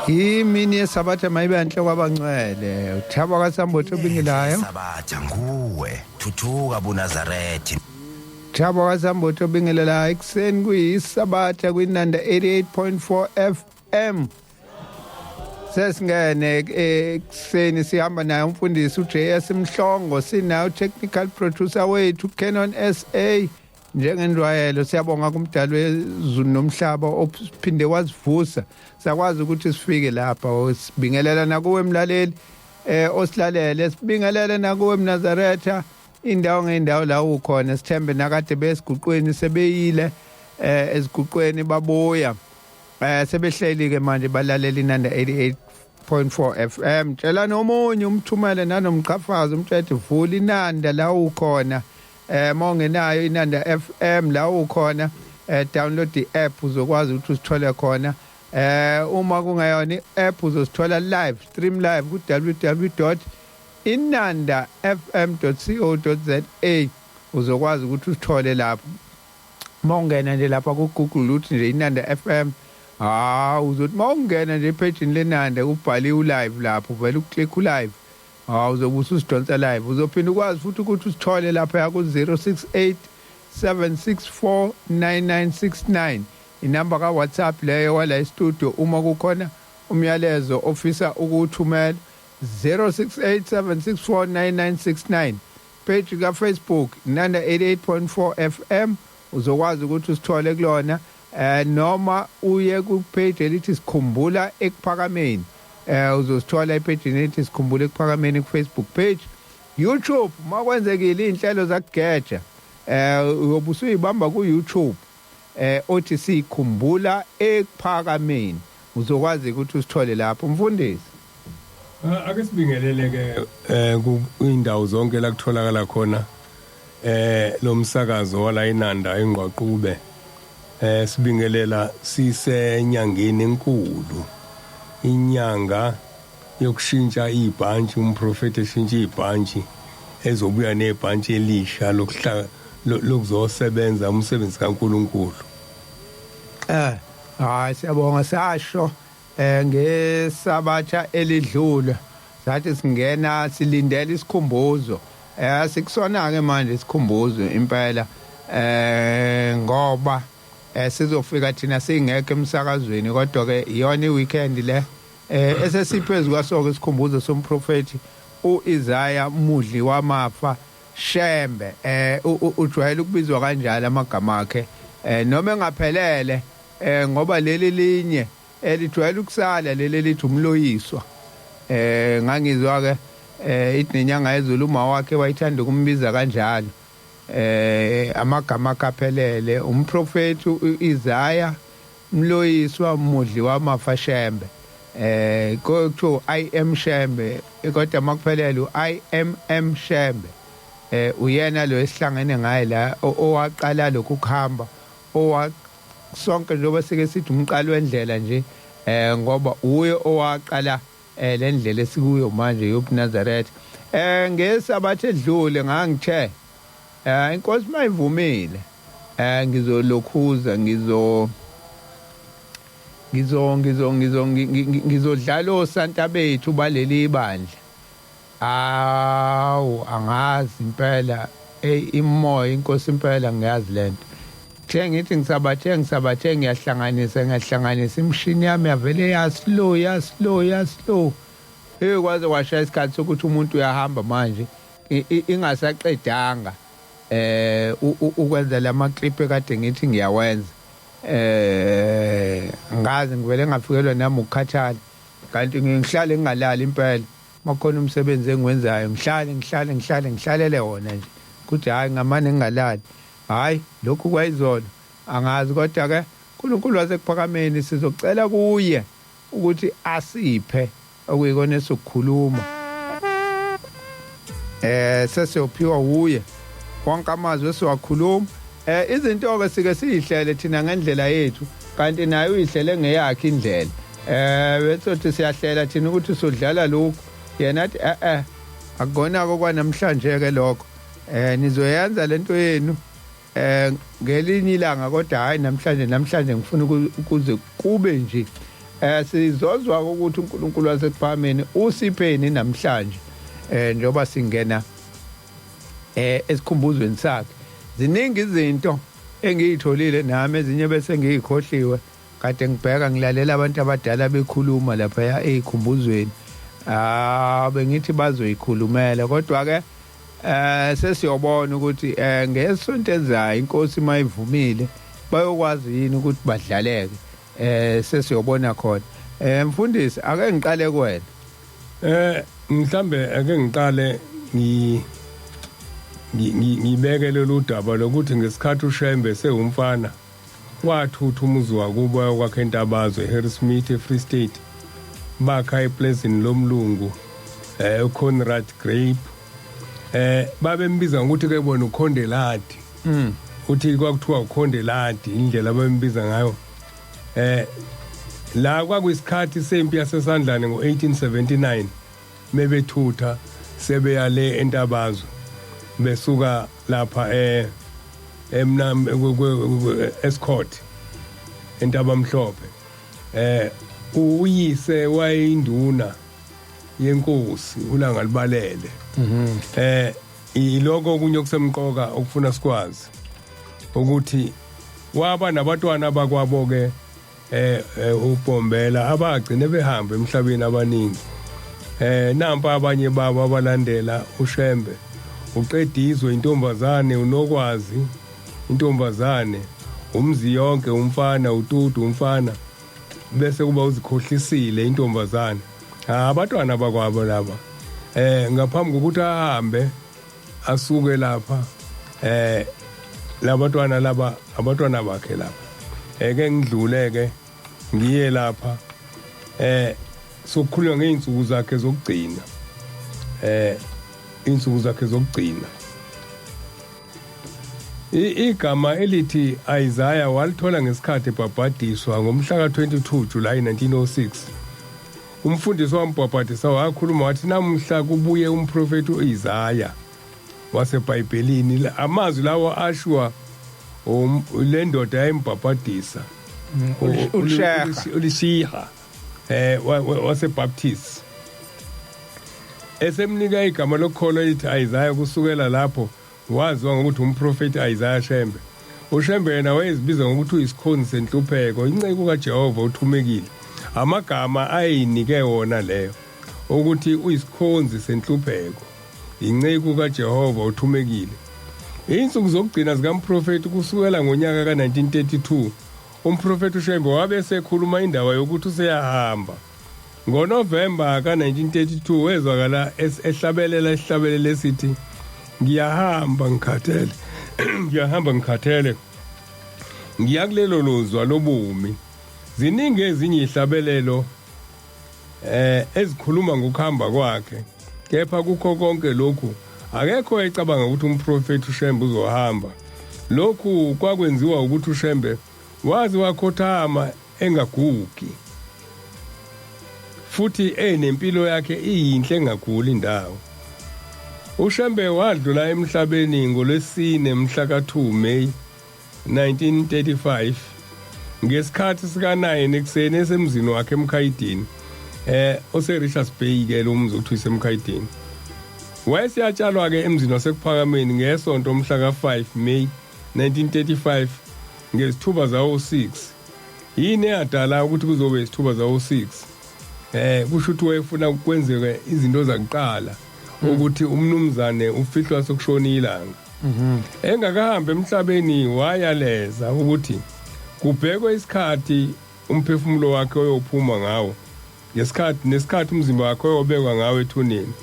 Imini yesabatha mayibe enhle kwabangcwele. Uthaba kaSambotho obingelayo. Sabatha nguwe thuthuka buNazaretha. Thabo kaSambotho obingelelayo ekuseni kuyisabatha kwinanda 88.4 FM. Sesingene ekuseni sihamba naye umfundisi uJS Mhlongo, sinayo technical producer wethu Canon SA. Njengendwayelo siyabonga kumdali wezulu nomhlaba ophinde wasivusa sakwazi ukuthi sifike lapha. Sibingelela nakuwe mlaleli osilalele, sibingelele nakuwe mNazaretha indawo ngeindawo la ukhona. Sithembe nakade besiguqweni sebeyile eziguqweni babuya, sebehleli ke manje balalela inanda 88.4 FM. Tshela nomunye, umthumele nanomqhafazo, umtshele vula inanda la ukhona. Mawungenayo inanda FM la ukhona, download i-app, uzokwazi ukuthi usithole khona. Uma kungayona i-app, uzosithola live stream live ku www.inandafm.co.za, uzokwazi ukuthi usithole lapho. Mawungena nje lapha ku Google uthi nje Inanda FM, ha, uzothi mawungena nje epage lenanda kubhaliwe live lapho, vele uclick live, ha, uzobe ususidonsa live. Uzophinda ukwazi futhi ukuthi usithole lapha ku 068 764 9969, inamba ka WhatsApp leyo wala e-studio. Uma kukhona umyalezo ofisa ukuwuthumela, 0687649969. Page ka Facebook Nanda 88.4 FM, uzokwazi ukuthi usithole kulona, noma uye ku page elithi Sikhumbula Ekuphakameni, uzosithola epage elithi Sikhumbula Ekuphakameni ku Facebook page. YouTube, makwenzekile inhlelo zakugeja, uyobe usuyibamba ku YouTube othi Sikhumbula Ekuphakameni, uzokwazi ukuthi usithole lapho, mfundisi. Ake sibingelele ke kuindawo zonke la kutholakala khona lo msakazo wala inanda engqwaqube. Sibingelela sisenyangeni enkulu, inyanga yokushintsha ibhantshi, umprofeti eshintsha ibhantshi, ezobuya nebhantshi elisha lokuhla lokuzosebenza umsebenzi kaNkuluNkulu. Hayi, siyabonga. Sasho ngesabatha elidlule, sathi singena silindele isikhumbuzo. Sikusona ke manje isikhumbuzo impela, ngoba sizofika thina singekho emsakazweni, kodwa ke iyona iweekend le esesiphezulu kwaso isikhumbuzo somprofeti uIsaiah Mudli wamafa Shembe. Ujwayele ukubizwa kanjalo amagama akhe, noma engaphelele, ngoba leli linye elijwayele ukusala leli elithi umloyiswa. Ngangizwa ke ithi nenyanga yezulu uma wakhe wayithanda ukumbiza kanjalo. Amagama akaphelele umprofeti uIsaiah Mloyiswa Mudli wamafa Shembe, kuthiwa I am Shembe, kodwa makuphelele u I am M Shembe. Uyena lo esihlangene ngaye la owaqala lokhu kuhamba owa sonke, njengoba sike sithi umqali wendlela nje, ngoba uye owaqala le ndlela esikuyo manje yobuNazaretha. Ngesabatha edlule ngangithe inkosi mayivumile ngizolokhuza ngizo ngizo ngizo ngizo ngizodlala osanta bethu baleli ibandla. Awu, angazi impela, ey, imoya inkosi impela, ngiyazi lento. The ngithi ngisabathe ngiyahlanganisa imishini yami, yavele ya slow, ya slow, ya slow. Hey, kwaze kwashaya isikhathi sokuthi umuntu uyahamba manje ingasaqedanga ukwenza lama clip ekade ngithi ngiyawenza. Ngazi ngivele ngafikelwa nami ukukhathala, kanti ngihlale ngingalali impela. Makhona umsebenzi engiwenzayo, ngihlale ngihlale ngihlale ngihlalele wona nje, kuthi hayi, ngamane ngingalali. Hayi, lokhu kwayizolo angazi, kodwa ke uNkulunkulu wasekuphakameni sizocela kuye ukuthi asiphe okuyikona esizokukhuluma. Sesiyophiwa uye wonke amazwi esiwakhuluma. Izinto ke sike siyihlele thina ngendlela yethu, kanti naye uyihlele ngeyakhe indlela. Bethothi siyahlela thina ukuthi sodlala lokhu, yena athi akukona kwanamhlanje ke lokho, nizoyenza lento yenu ngelinye ilanga, kodwa hayi namhlanje. Namhlanje ngifuna ukuze kube nje. Sizozwa ukuthi uNkulunkulu wasekuphakameni usipheni namhlanje, njengoba singena esikhumbuzweni sakhe. Ziningi izinto engiyitholile nami, ezinye bese ngiyikhohliwe kade ngibheka ngilalela abantu abadala bekhuluma lapha ezikhumbuzweni. Bengithi bazoyikhulumela, kodwa ke sesiyobona ukuthi ngesonto ezayo inkosi mayivumile bayokwazi yini ukuthi badlaleke. Sesiyobona khona. Mfundisi, ake ngiqale kuwena. Mhlambe ake ngiqale ngibeke lolu daba lokuthi ngesikhathi uShembe sewumfana wathutha umuzi wakubo kwakhe eNtabazwe eHarrismith eFree State, bakha eplazini lomlungu uConrad Grape. Babembiza ngokuthi ke bona uKhondeladi. Uthi kwakuthiwa uKhondeladi indlela abembiza ngayo. La kwakuyisikhathi sempi yaseSandlane ngo1879, mebethutha sebeya le eNtabazwe besuka lapha emnam Escort eNtabamhlophe. Uyise wayinduna yenkosi uLanga libalele. Iloko okunye okusemqoka okufuna sikwazi ukuthi waba nabantwana bakwabo ke uBombela abagcine behamba emhlabeni abaningi. Nampa abanye babo abalandela uShembe: uQedizwe intombazane, uNokwazi intombazane, umzi yonke umfana, uTutu umfana, bese kuba uzikhohlisile intombazane. Abantwana bakwabo laba. Ngaphambi kokuthi ahambe asuke lapha, labantwana laba, abantwana bakhe lapha. Eke ngidlule ke ngiye lapha, sokukhulunywa ngeinsuku zakhe zokugcina. Insuku zakhe zokugcina, igama elithi Isaiah walithola ngesikhathi ebhabhadiswa ngomhla ka-22 July 1906. Umfundisi wambhabhadisa wakhuluma wathi, "Namuhla kubuye umprofeti uIsaiah waseBhayibhelini." Amazwi lawo ashiwa le ndoda yayimbhabhadisa, uLisheha. uLishiha waseBaptist, esemnika igama lokholo elithi Isaiah. Kusukela lapho waziwa ngokuthi umprofeti Isaiah Shembe. UShembe yena wayezibiza ngokuthi uyisikhonzi senhlupheko, inceku kaJehova uthumekile. Amagama ayinike wona leyo, ukuthi uyisikhonzi senhlupheko, inceku kaJehova uthumekile. Insuku zokugcina zikamprofeti kusukela ngonyaka ka-1932, umprofeti uShembe wabe esekhuluma indaba yokuthi useyahamba. NgoNovemba ka-1932 wezwakala ehlabelela isihlabelelo esithi, "Ngiyahamba ngikhathele, ngiyahamba ngikhathele, ngiya kulelo lozwa lobomi." Ziningi ezinye ihlabelelo ezikhuluma ngokuhamba kwakhe, kepha kukho konke lokhu akekho ecabanga ukuthi umprofeti uShembe uzohamba. Lokhu kwakwenziwa ukuthi uShembe waze wakhothama engagugi, futhi enempilo yakhe iyinhle, engaguli indawo. UShembe wadlula emhlabeni ngolwesine mhla ka-2 May 1935 ngesikhathi sika-9 ekuseni esemzini wakhe eMkhayidini, ose Richards Bay ke lo mzi okuthiwa iseMkhayidini. Wayeseyatshalwa ke emzini waseKuphakameni ngesonto mhla ka-5 May 1935 ngezithuba zawo 6. Yini eyadala ukuthi kuzobe izithuba zawo 6? Kusho ukuthi wayefuna kwenzeke izinto zakuqala, ukuthi umnumzane ufihlwa sokushona ilanga. Engakahambi emhlabeni wayaleza ukuthi kubhekwe isikhathi umphefumulo wakhe oyophuma ngawo, ngesikhathi nesikhathi umzimba wakhe oyobekwa ngawo ethuneni.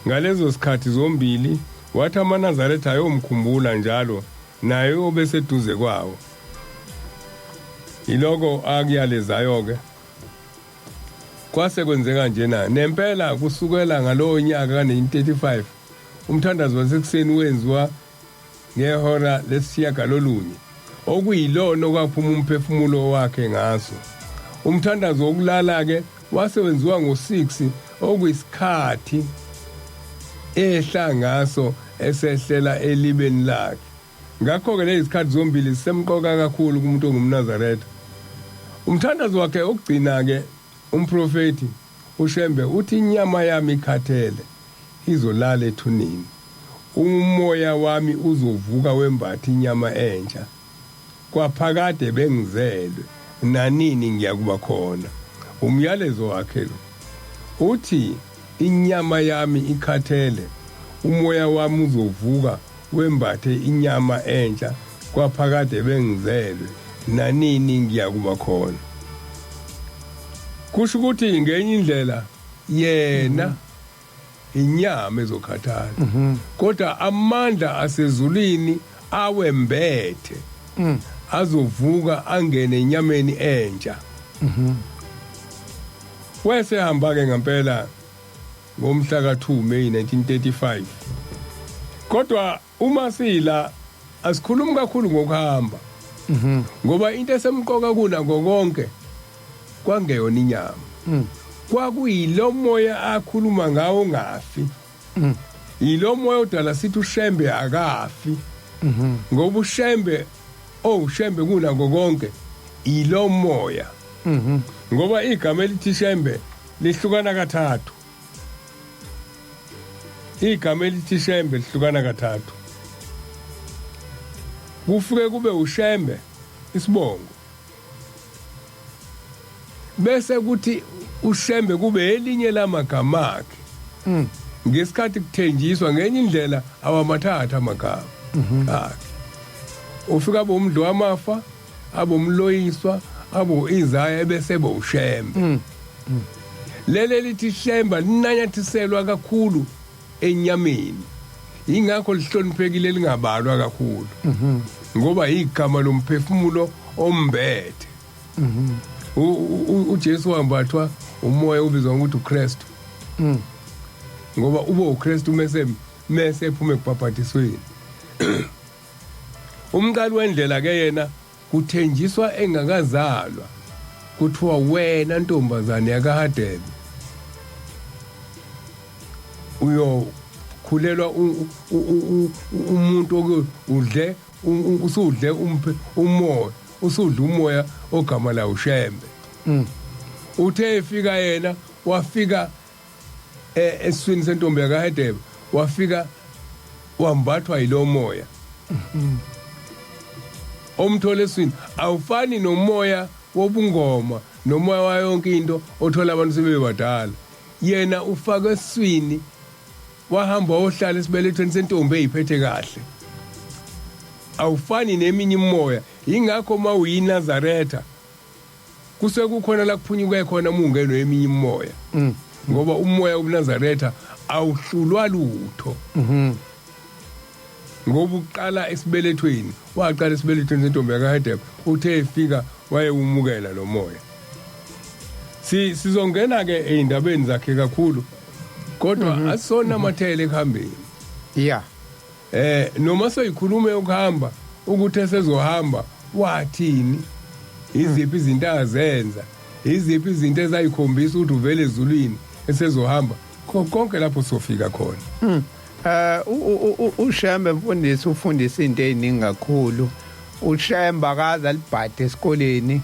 Ngalezo sikhathi zombili wathi amaNazaretha ayomkhumbula njalo, naye uyobe seduze kwawo. Yiloko akuyalezayo ke. Kwase kwenzeka njena nempela. Kusukela ngalowo nyaka ka-1935 umthandazo wasekuseni wenziwa ngehora lesishiyagalolunye, okuyilona okwaphuma umphefumulo wakhe ngaso. Umthandazo wokulala-ke wase wenziwa ngo-6, okuyisikhathi ehla ngaso esehlela elibeni lakhe. Ngakho-ke lezi zikhathi zombili zisemqoka kakhulu kumuntu ongumNazaretha. Umthandazo wakhe okugcina-ke. Umprofeti uShembe uthi inyama yami ikhathele izolala ethuneni, umoya wami uzovuka wembatha inyama entsha. Kwaphakade bengizelwe, nanini ngiyakuba khona. Umyalezo wakhe lo uthi inyama yami ikhathele, umoya wami uzovuka wembathe inyama entsha, kwaphakade bengizelwe, nanini ngiyakuba khona. Kusho ukuthi ngenye indlela yena inyama ezokhathala, kodwa amandla asezulwini awembethe azovuka angene enyameni entsha. Wese hamba ke ngempela ngomhla ka-2 May 1935. Kodwa uma sila asikhulumi kakhulu ngokuhamba, ngoba into esemqoka kunako konke kwangeyona inyama, kwakuyilo moya akhuluma ngawo ngafi. Yilo moya odala sithi uShembe akafi, ngoba uShembe uShembe kunako konke yilo moya. Ngoba igama elithi Shembe lihlukana kathathu. Igama elithi Shembe lihlukana kathathu. Kufike kube uShembe isibongo, bese kuthi uShembe kube elinye lamagama akhe. Ngesikhathi kuthenjiswa ngenye indlela awamathatha amagama akhe. Ufika bomdlu wamafa, abomloyiswa, abo Isaya, ebese bowuShembe. Lele lithi Shembe linanyathiselwa kakhulu enyameni, ingakho lihloniphekile lingabalwa kakhulu, ngoba igama lomphefumulo ombethe. uJesu wambathwa umoya obizwa ngokuthi uKristu, ngoba ube uKristu mese ephume ekubhabhadisweni. Umqali wendlela ke yena kuthenjiswa engakazalwa, kuthiwa wena ntombazane yakaHadebe uyokhulelwa umuntu udle usudle umoya, usudla umoya ogama la uShembe. Uthe efika yena wafika esiswini sentombi yakaHedebe, wafika wambathwa yilo moya omthola eswini. Awufani nomoya wobungoma nomoya wayo yonke into othola abantu sebebadala. Yena ufake eswini, wahamba wohlala esibelethweni sentombi eyiphethe kahle. Awufani neminye imoya, ingakho uma uyiNazaretha kusekukhona la kuphunyuke khona uma ungenwe eminye imoya, ngoba umoya wobuNazaretha awuhlulwa lutho, ngoba uqala esibelethweni, waqala esibelethweni sentombi yakaHedebe. Uthe efika wayewumukela lo moya. Sizongena ke ey'ndabeni zakhe kakhulu, kodwa asona amathele ekuhambeni. Noma soyikhulume ukuhamba, ukuthi esezohamba wathini, iziphi izinto azenza, iziphi izinto ezayikhombisa ukuthi uvele ezulwini esezohamba, konke lapho sofika khona. UShembe mfundisi ufundisa into eziningi kakhulu. uShembe akaze alibhade esikoleni,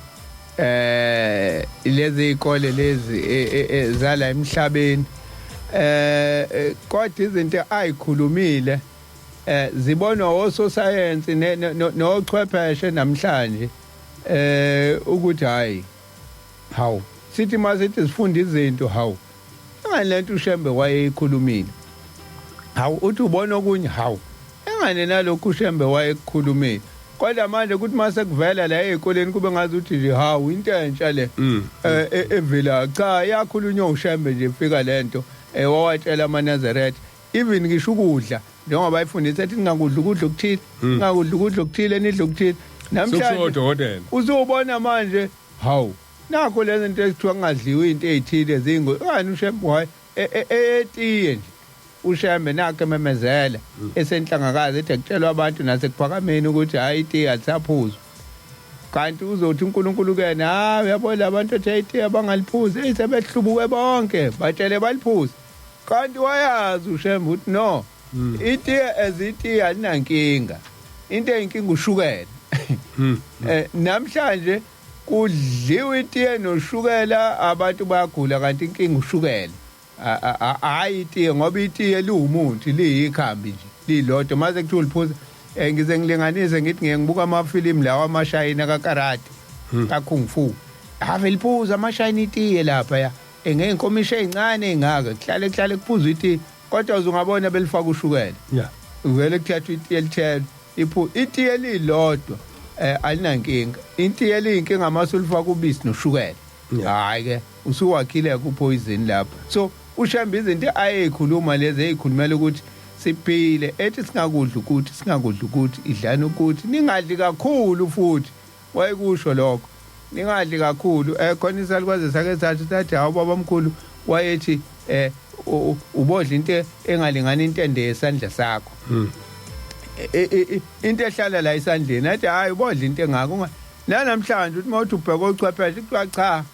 lezi izikole lezi zala emhlabeni, kodwa izinto ayikhulumile zibonwa ososayensi nochwepheshe namhlanje, ukuthi hayi, hawu, sithi masithi sifunda izinto, hawu, engani lento uShembe wayeyikhulumile? Hawu, uthi ubona okunye, hawu, engane nalokhu uShembe wayekukhulumile? Kodwa manje kuthi mase kuvela la ezikoleni kube ngazi ukuthi nje hawu, into entsha le evela. Cha, yakhulunywa uShembe nje ifika lento, wawatshela amaNazaretha, even ngisho ukudla, njengoba ayifundisa ethi ningakudla ukudla okuthile, ningakudla ukudla okuthile, nidle okuthile. Namhlanje odokotela uzubona manje, hawu, nakho lezi zinto ezithiwa kungadliwa into ezithile zingo kani uShembe waye etiye nje. uShembe nakho ememezela esenhlangakazi ethi akutshelwa abantu nasekuphakameni ukuthi hayi, itiye alisaphuzwa. Kanti uzothi uNkulunkulu kuyena, hayi, uyabona labantu ethi itiye abangaliphuzi, eyi, sebehlubuke bonke, batshele baliphuze. Kanti wayazi uShembe ukuthi no, itiye as itiye alinankinga, into eyinkinga ushukela. Namhlanje Kudliwa itiye noshukela, abantu bayagula, kanti inkinga ushukela, hayi itiye, ngoba itiye liwumuthi, liyikhambi nje lilodwa. Mase kuthiwa uliphuza, ngize ngilinganise ngithi ngiye ngibuka amafilimu lawa amashayina kakarate, kakung fu, ave liphuza amashayina itiye lapha ya ngey'nkomishi ey'ncane ey'ngaka, kuhlale kuhlale kuphuzwa itiye, kodwa uzungabona belifaka ushukela. Vele kuthathwa itiye lithelo iphu itiye lilodwa, alinankinga. Itiye liyinkinga mase ulifaka ubisi noshukela. Hayi ke, usuwakhile ku-poison lapho. So uShembe izinto ayeyikhuluma lezi eyikhulumela ukuthi siphile, ethi singakudli ukuthi, singakudli ukuthi, idlani ukuthi, ningadli kakhulu futhi, wayekusho lokho, ningadli kakhulu. Khona isalukwazi sake sathi hawu, baba mkhulu wayethi ubodla into engalingana intende yesandla sakho, into ehlala la esandleni, athi hayi, ubodla into engaka. Namhlanje uthi mawuthi ubheka ochwepheshe, kuthiwa cha,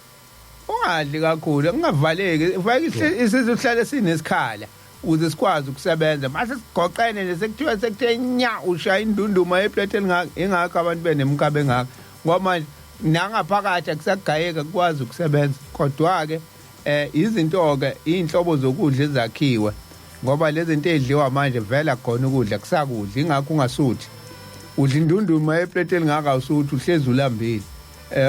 ungadli kakhulu, kungavaleki, ufake isisu sihlale sinesikhala ukuze sikwazi ukusebenza. Mase sigoqene nje, sekuthiwa sekuthe nya, ushaya indunduma yeplate elingaka. Ingakho abantu benemkaba engaka, ngoba manje nangaphakathi akusagayeka, kukwazi ukusebenza. Kodwa-ke izinto-ke, iy'nhlobo zokudla ezakhiwe, ngoba lezi zinto ey'dliwa manje vele akukhona ukudla, kusakudla, ingakho ungasuthi udla indunduma yeplate elingaka, awusuthi, uhlezi ulambile.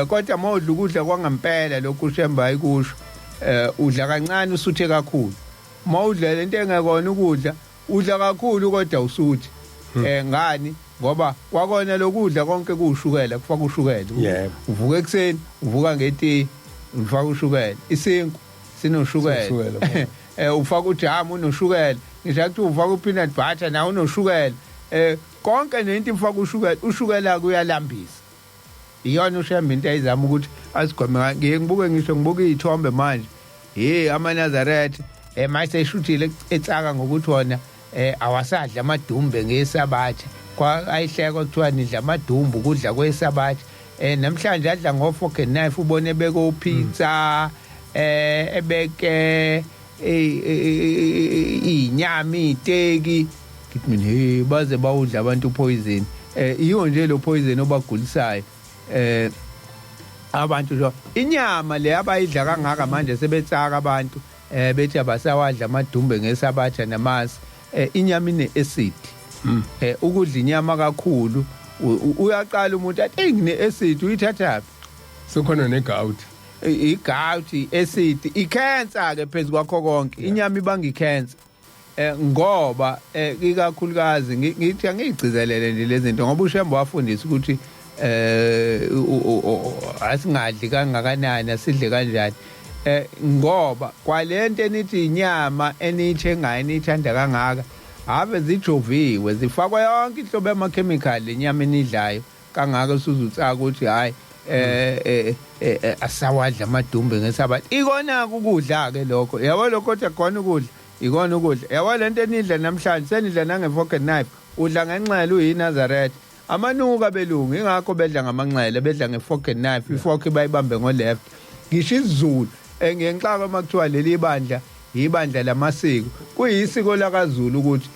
Kodwa mawudla ukudla kwangempela, lokhu uShembe ayikusho, udla kancane usuthe kakhulu. Mawudla lento engekona ukudla, udla kakhulu kodwa usuthi. Ngani? Ngoba kwakona lokudla konke kuwushukela, kufaka ushukela. Uvuka ekuseni, uvuka ngetiye, ufaka ushukela. Isinkwa sinoshukela. Sinoshukela. Ufaka ujamu unoshukela. Ngisho kuthi ufaka upeanut butter nawo unoshukela. Konke nento ifaka ushukela, ushukela kuyalambisa. Iyona uShembe into ayizama ukuthi asigweme. Ngiye ngibuke, ngisho ngibuka iy'thombe manje, hey, amaNazaretha mase eshuthile etsaka ngokuthi wona awasadla amadumbe ngesabatha, kwa ayihlekwa, kuthiwa nidla amadumbe, ukudla kwesabatha. Namhlanje adla ngo fork and knife, ubone beke pizza, ebeke inyama, iteki. Ngithi mina, hey, baze bawudla abantu poison. Iyo nje lo poison obagulisayo abantu nje, inyama le abayidla kangaka manje, sebetsaka abantu bethi abasawadla amadumbe ngesabatha namasi. Inyama ine acid. Ukudla inyama kakhulu, uyaqala umuntu athi, "Hey, ngine acid." Uyithathaphi? Sekukhona negout. I-gout, i-acid, i-cancer ke phezu kwakho konke. Inyama ibanga i-cancer, ngoba ikakhulukazi ngithi angigcizelele nje lezi zinto, ngoba uShembe wafundisa ukuthi asingadli kangakanani, asidle kanjani, ngoba kwalento enithi inyama eniyithengayo, eniyithanda kangaka, ave zijoviwe, zifakwa yonke inhlobo yamakhemikhali lenyama enidlayo kangaka. Usuzutsaka ukuthi hayi, asawadla amadumbe ngesabatha. Ikona ukudla ke lokho, yabo, lokho kodwa khona ukudla, ikona ukudla, yabo, lento enidla namhlanje. Senidla nange fork and knife, udla ngenxele uyiNazaretha. Amanuka belungu, ingakho bedla ngamanxele, bedla nge-fork and knife, ifork bayibambe ngo-left. Ngisho isiZulu, ngiyengixaka uma kuthiwa leli bandla ibandla lamasiko. Kuyisiko lakaZulu ukuthi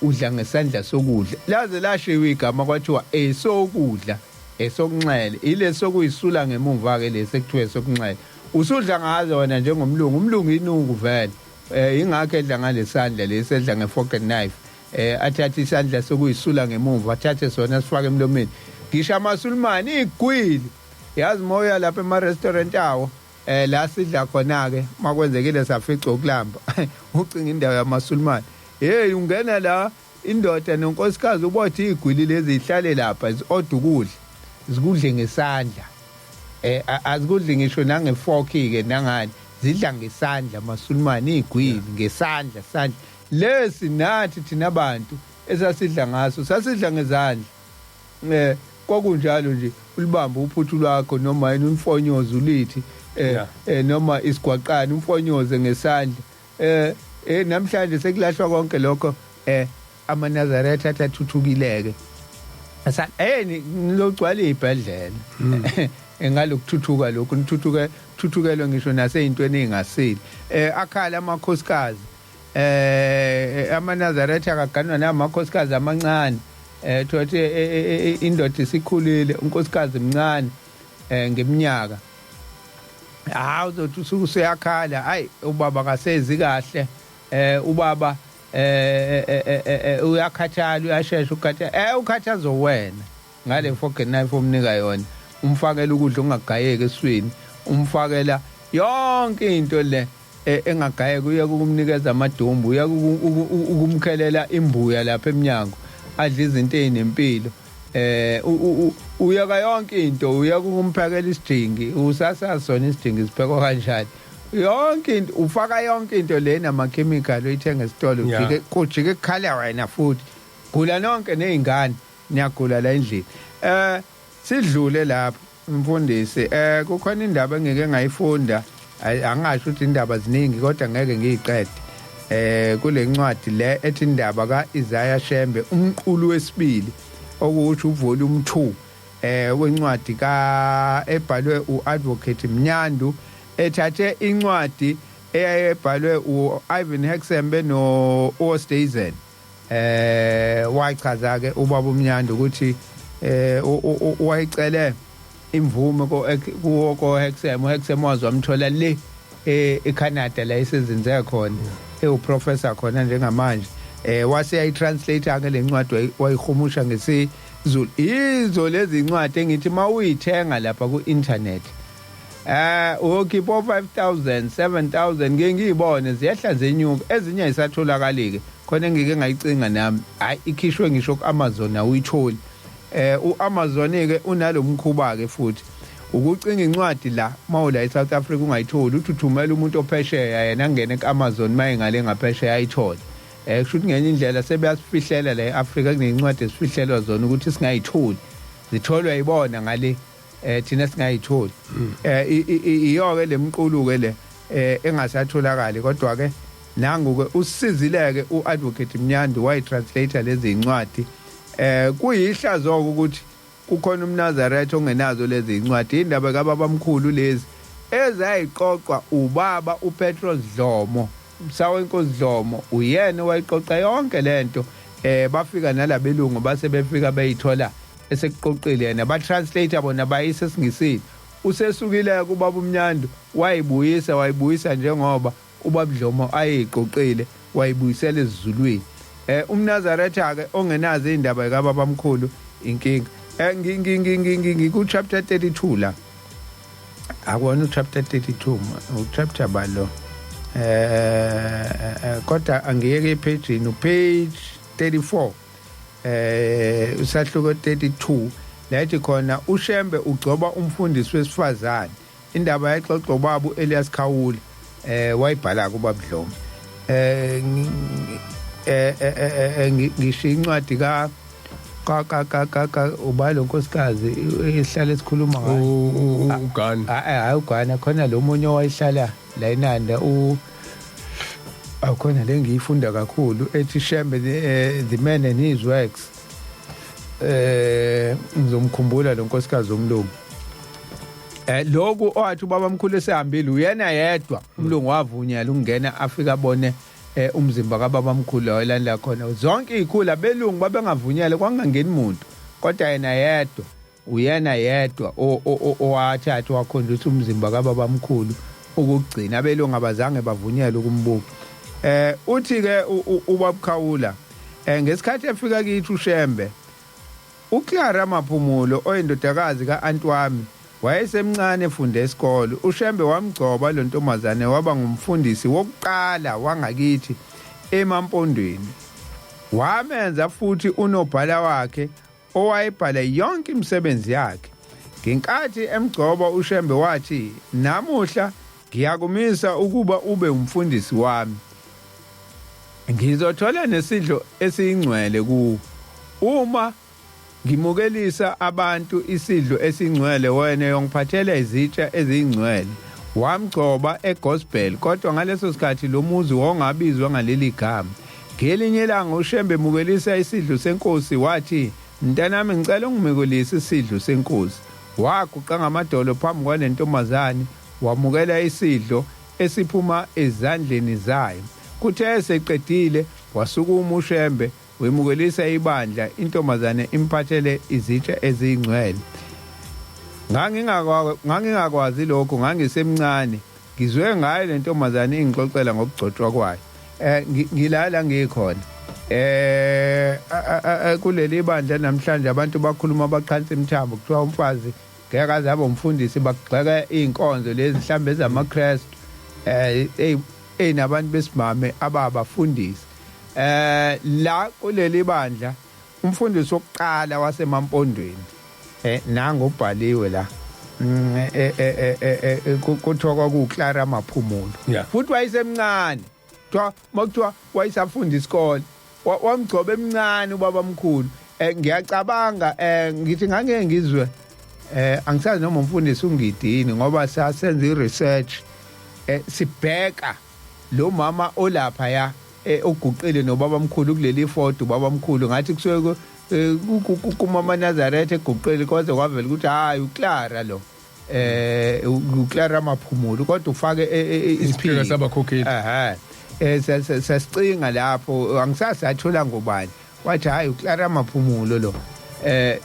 udla ngesandla sokudla, laze lashiwa igama kwathiwa esokudla, esokunxele, ile sokuyisula ngemumva ke lesi ekuthiwa esokunxele, usudla ngazo wena njengomlungu. Umlungu inuku vele, ingakho edla ngalesandla lesi, edla nge-fork and knife, athathe isandla sokuyisula ngemuva, athathe sona sifake emlomeni. Ngisho amaSulumane, igwili, yazi, moya lapha ema restaurant awo, la sidla khona ke, makwenzekile safica ukulamba, ucinga indawo yamaSulumane, hey, ungena la, indoda nonkosikazi, ubothi igwili lezi ihlale lapha zi-order ukudla, zikudle ngesandla. Azikudli ngisho nangefork ke nangani, zidla ngesandla amaSulumane, igwili ngesandla, sandla lesi nathi thina bantu esasidla ngaso, sasidla ngezandla. Kwakunjalo nje, ulibamba uphuthu lwakho noma yini, umfonyozo ulithi noma isigwaqane, umfonyoze ngesandla. Namhlanje sekulahlwa konke lokho. AmaNazaretha athi athuthukileke, asa nilogcwala izibhedlela engalokuthuthuka lokhu, nithuthuke thuthukelwe ngisho naseyintweni ezingasile. Akhala amakhosikazi, amaNazaretha akaganwa namakhosikazi amancane. Thothi indoda isikhulile, unkosikazi mncane. Ngeminyaka hawu uzothi usuke usuyakhala, hayi ubaba kasezi kahle, ubaba uyakhathala, uyashesha ukukhathala, ukhathazo wena ngale fork and knife omnika yona, umfakela ukudla ongagayeki eswini, umfakela yonke into le engagayeki, uya ukumnikeza amadumbu, uya ukumkhelela imbuya lapha eminyango, adla izinto ezinempilo, uyaka yonke into, uya ukumphakela isijingi, usasasona isijingi siphekwa kanjani, yonke into ufaka, yonke into lena ama-chemical oyithenga esitolo, ujike kujike kukhala wena futhi gula nonke nezingane niyagula la endlini. Sidlule lapho mfundisi, kukhona indaba engeke ngayifunda, angasho ukuthi indaba ziningi kodwa ngeke ngiyiqede, kule ncwadi le ethi indaba kaIsaiah Shembe, umqulu wesibili, okusho uvolume 2 wencwadi ka ebhalwe uAdvocate Mnyandu, ethathe incwadi eyayebhalwe uIvan Hexembe no Oosthuizen. Wachaza ke ubaba uMnyandu ukuthi wayicele imvume ko Hexem, uHexem wazwamthola le eCanada la esezinze khona, ewuprofessor khona njengamanje. Wase yayitranslate ke lencwadi, wayihumusha ngesiZulu. Izo lezi incwadi engithi mawuyithenga lapha ku internet uyokhipha 5000 7000, ngeke ngiyibone ziyehla zenyuka, ezinye ayisatholakali ke khona, engike ngayicinga nami, hayi ikhishwe ngisho ku-Amazon awuyitholi. U-Amazon ke unalomkhuba ke futhi ukucinga incwadi la mawula eSouth Africa ungayitholi, uthi uthumela umuntu ophesheya, yena angene ku-Amazon mayengale ngaphesheya ayithole. Kusho ukuthi ngenye indlela sebeyasifihlela la e-Afrika, kunezincwadi esifihlelwa zona ukuthi singayitholi, zitholwa yibona ngale, thina singayitholi. Iyo ke lemqulu ke le engasatholakali, kodwa ke nangu ke usizileke uadvocate Mnyandu wayitranslate lezi incwadi. Kuyihlazo ukuthi kukhona umNazaretha ongenazo lezi incwadi, indaba kababamkhulu lezi ezayiqoqwa ubaba uPetros Dlomo, Msawenkosi Dlomo, uyena owayiqoqa yonke lento. Bafika nalabelungu base befika beyithola esekuqoqile yena, ba translate bona bayise esingisini. Usesukile kubaba uMnyandu wayibuyisa, wayibuyisa njengoba ubabDlomo ayiqoqile, wayibuyisela esiZulwini. UmNazaretha ke ongenazo indaba kababamkhulu inkinga. Ngiku chapter 32 la, akuwona u chapter 32, u chapter balo, kodwa angiyeke epage, u page 34, usahluko 32, lathi khona uShembe ugcoba umfundisi wesifazane. Indaba yaxoxwa ubaba uElias Khawula, wayibhala kubabuDlomo. Ngisho incwadi ka ka ka ka ka ubalo nkosikazi ehlala esikhuluma ngayo. Ugana. Hayi, ugana khona lo munye owayihlala la eNanda, u akhona le ngiyifunda kakhulu ethi Shembe the man and his works. Ngizomkhumbula lo nkosikazi omlungu, lokhu owathi ubaba omkhulu esehambile uyena yedwa umlungu wavunyelwa ukungena afika abone umzimba kababa omkhulu la khona zonke izikhula belungu babengavunyelwe, kwangangeni umuntu, kodwa yena yedwa, uyena yedwa owathatha wakhonjisa umzimba kababa omkhulu ukugcina, abelungu abazange bavunyelwe ukumbuka. Uthi ke ubabkhawula, ngesikhathi efika kithi uShembe, uClara Maphumulo oyindodakazi kaAntwami wayesemncane efunda esikole. UShembe wamgcoba lo ntombazane waba ngumfundisi wokuqala wangakithi eMampondweni. Wamenza futhi unobhala wakhe owayebhala yonke imisebenzi yakhe. Ngenkathi emgcoba uShembe wathi, "Namuhla ngiyakumisa ukuba ube umfundisi wami. Ngizothola nesidlo esiyingcwele kuwo. Uma ngimukelisa abantu isidlo esingcwele, wena yongiphathela izitsha eziyingcwele." Wamgcoba egospel, kodwa ngaleso sikhathi lo muzi wawungabizwa ngaleli gama. Ngelinye ilanga uShembe emukelisa isidlo senkosi wathi, "Mntanami, ngicela ungimukelise isidlo senkosi." Waguqa ngamadolo phambi kwale ntombazane, wamukela isidlo esiphuma ezandleni zayo. Kuthe eseqedile wasukuma uShembe wemukelisa ibandla, intombazane imphathele izitsha eziyingcwele. Ngangingakwazi lokho, ngangisemncane. Ngizwe ngayo le ntombazane ingixoxela ngokugcotshwa kwayo. Ngilala ngikhona. Kuleli bandla namhlanje abantu bakhuluma baqhansa imithambo, kuthiwa umfazi ngeke aze abe umfundisi, bagxeka iy'nkonzo lezi mhlawumbe ezamaKrestu ey'nabantu besimame ababafundisi. La kuleli bandla umfundisi wokuqala waseMampondweni nangu ubhaliwe la, kuthiwa kwakuwuClara Maphumulo. Futhi wayesemncane, kuthiwa makuthiwa wayesafunda isikole, wamgcoba emncane ubaba omkhulu. Ngiyacabanga ngithi ngangeke ngizwe, angisazi noma umfundisi ungidini, ngoba sasenza i-research, sibheka lo mama olapha ya oguqile nobaba omkhulu kuleli foto. Ubaba omkhulu ngathi kusuke kumama Nazareth eguqile, kwaze kwavela ukuthi hayi, uClara lo, uClara Maphumulo, kodwa ufake isiphika sabakhokheli. Ehhe, sasicinga lapho, angisasathola ngobani, wathi hayi, uClara Maphumulo lo,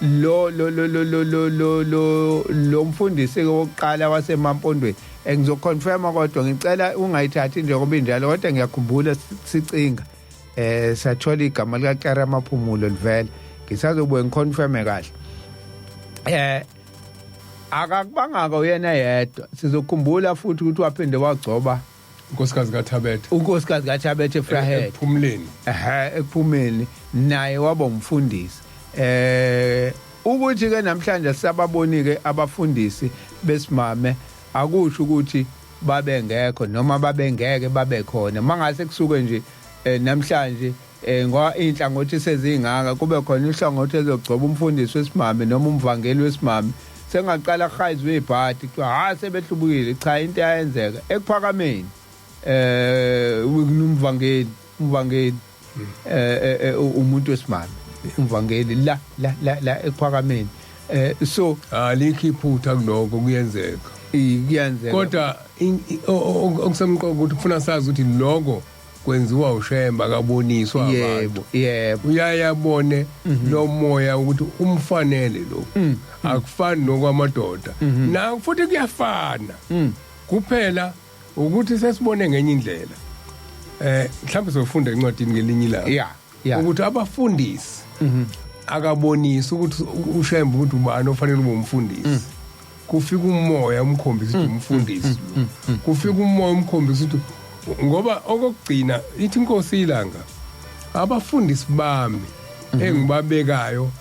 lo lo lo lo lo lo lo lo lo mfundisi wokuqala waseMampondweni. Ngizoconfirma, kodwa ngicela ungayithathi njengoba injalo, kodwa ngiyakhumbula sicinga, sathola igama lika Clara Maphumulo livela. Ngisazobuye ngiconfirme kahle. Akakubangaka uyena yedwa, sizokhumbula futhi ukuthi waphinde wagcoba unkosikazi kaThabethe. Unkosikazi kaThabethe Vryheid. Ekuphumuleni. Ehe, ekuphumeni naye waba umfundisi. Ukuthi ke namhlanje sisababoni ke abafundisi besimame, akusho ukuthi babengekho noma babengeke babe khona. Mangase kusuke nje namhlanje, ngoba inhlangothi sezingaka, kube khona uhlangothi ezogcoba umfundisi wesimame noma umvangeli wesimame, sengaqala kuhayizwe ibhadi, kuthiwa ha, sebehlubukile. Cha, into eyayenzeka ekuphakameni, umvangeli umuntu wesimame, umvangeli la la la la ekuphakameni, so Alikho iphutha kuloko, kuyenzeka. Kuyenzeka. Kodwa okusemqoka ukuthi kufuna sazi ukuthi lokho kwenziwa uShembe, akaboniswa abantu. yebo yebo Uyayabone lo moya ukuthi umfanele lo, akufani nokwamadoda na, futhi kuyafana, kuphela ukuthi sesibone ngenye indlela. Mhlawumbe sofunda encwadini ngelinye ilanga ukuthi abafundisi akabonisi ukuthi uShembe ukuthi ubani ofanele ube umfundisi. Kufika umoya umkhombisa ukuthi umfundisi lo, kufika umoya umkhombisa ukuthi, ngoba okokugcina ithi inkosi ilanga, abafundisi bami engibabekayo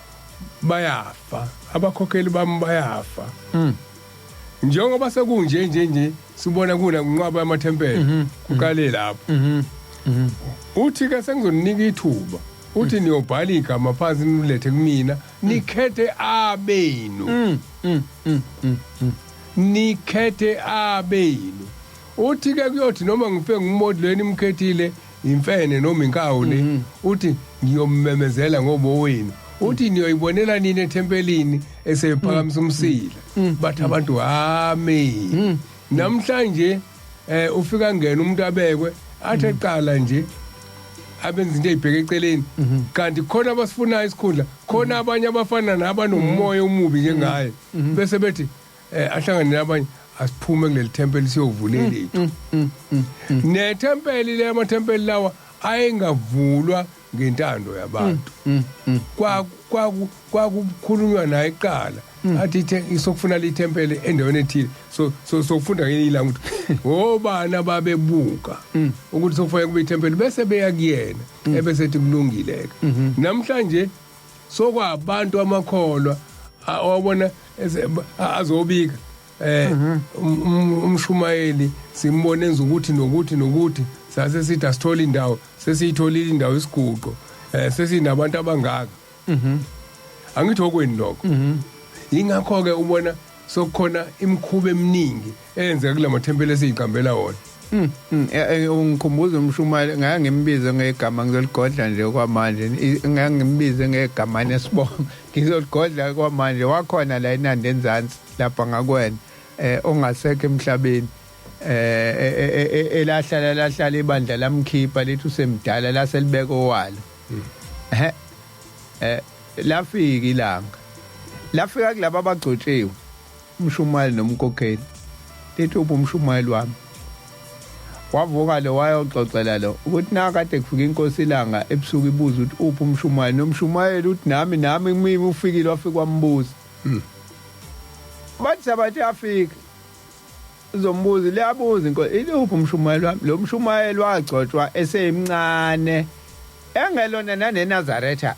bayafa, abakhokheli bami bayafa. Njengoba sekunje nje nje sibona kuna kunqwaba yamathempeli, kuqale lapho. Uthi ke sengizonika ithuba, uthi niyobhala igama phansi, nilethe kumina, nikhethe abenu, nikhethe abenu. Uthi ke kuyothi noma ngifike ngumodi lweni imkhethile, imfene noma inkawu le, uthi ngiyomemezela ngobo wenu. Uthi niyoyibonela nini ethempelini esephakamisa umsila. Bathi abantu amen. Namhlanje ufika ngena umuntu abekwe, athi eqala nje abenza into ezibheke eceleni, kanti khona abasifunayo isikhundla, khona abanye abafana nabanomoya omubi njengaye, bese bethi ahlangane nabanye, asiphume kuleli tempeli siyovula elethu. Nethempeli le, amathempeli lawa ayengavulwa ngentando yabantu, kwakukhulunywa naye kuqala, athi isokufuna lithempeli endaweni ethile. So sokufunda ngelinye ilanga ukuthi obani ababebuka ukuthi sokufanele kube ithempeli, bese beya kuyena, ebese ethi kulungile ke. Namhlanje sokwabantu amakholwa wabona azobika umshumayeli simbone enza ukuthi nokuthi nokuthi, sase sithi asithola indawo, sesiyitholile indawo, isiguqo, sesinabantu abangaka. Angithi okweni lokho, ingakho ke ubona sokukhona imikhuba eminingi eyenzeka kula mathempeli esiyiqambela wona. Ungikhumbuza umshumayeli, ngake ngimbize ngegama, ngizoligodla nje kwamanje. Ngake ngimbize ngegama nesibongo, ngizoligodla kwamanje. Wakhona la eNanda enzansi lapha ngakwena, ongasekho emhlabeni, elahlala lahlala ibandla lamkhipha, lithi usemdala, laselibeka owalo. Lafika ilanga, lafika kulabo abagcotshiwe. Umshumayeli nomkhokheli. Lithi uphi umshumayeli wami? Wavuka lo wayoxoxela lo ukuthi nakade kufika inkosi ilanga ebusuku ibuza ukuthi uphi umshumayeli, nomshumayeli uthi nami nami kumimi ufikile wafika wambuza. Bathi sabathi afika uzombuza, liyabuza inkosi, iluphi umshumayeli wami? Lo mshumayeli wagcotshwa eseyimncane, engelona naneNazaretha,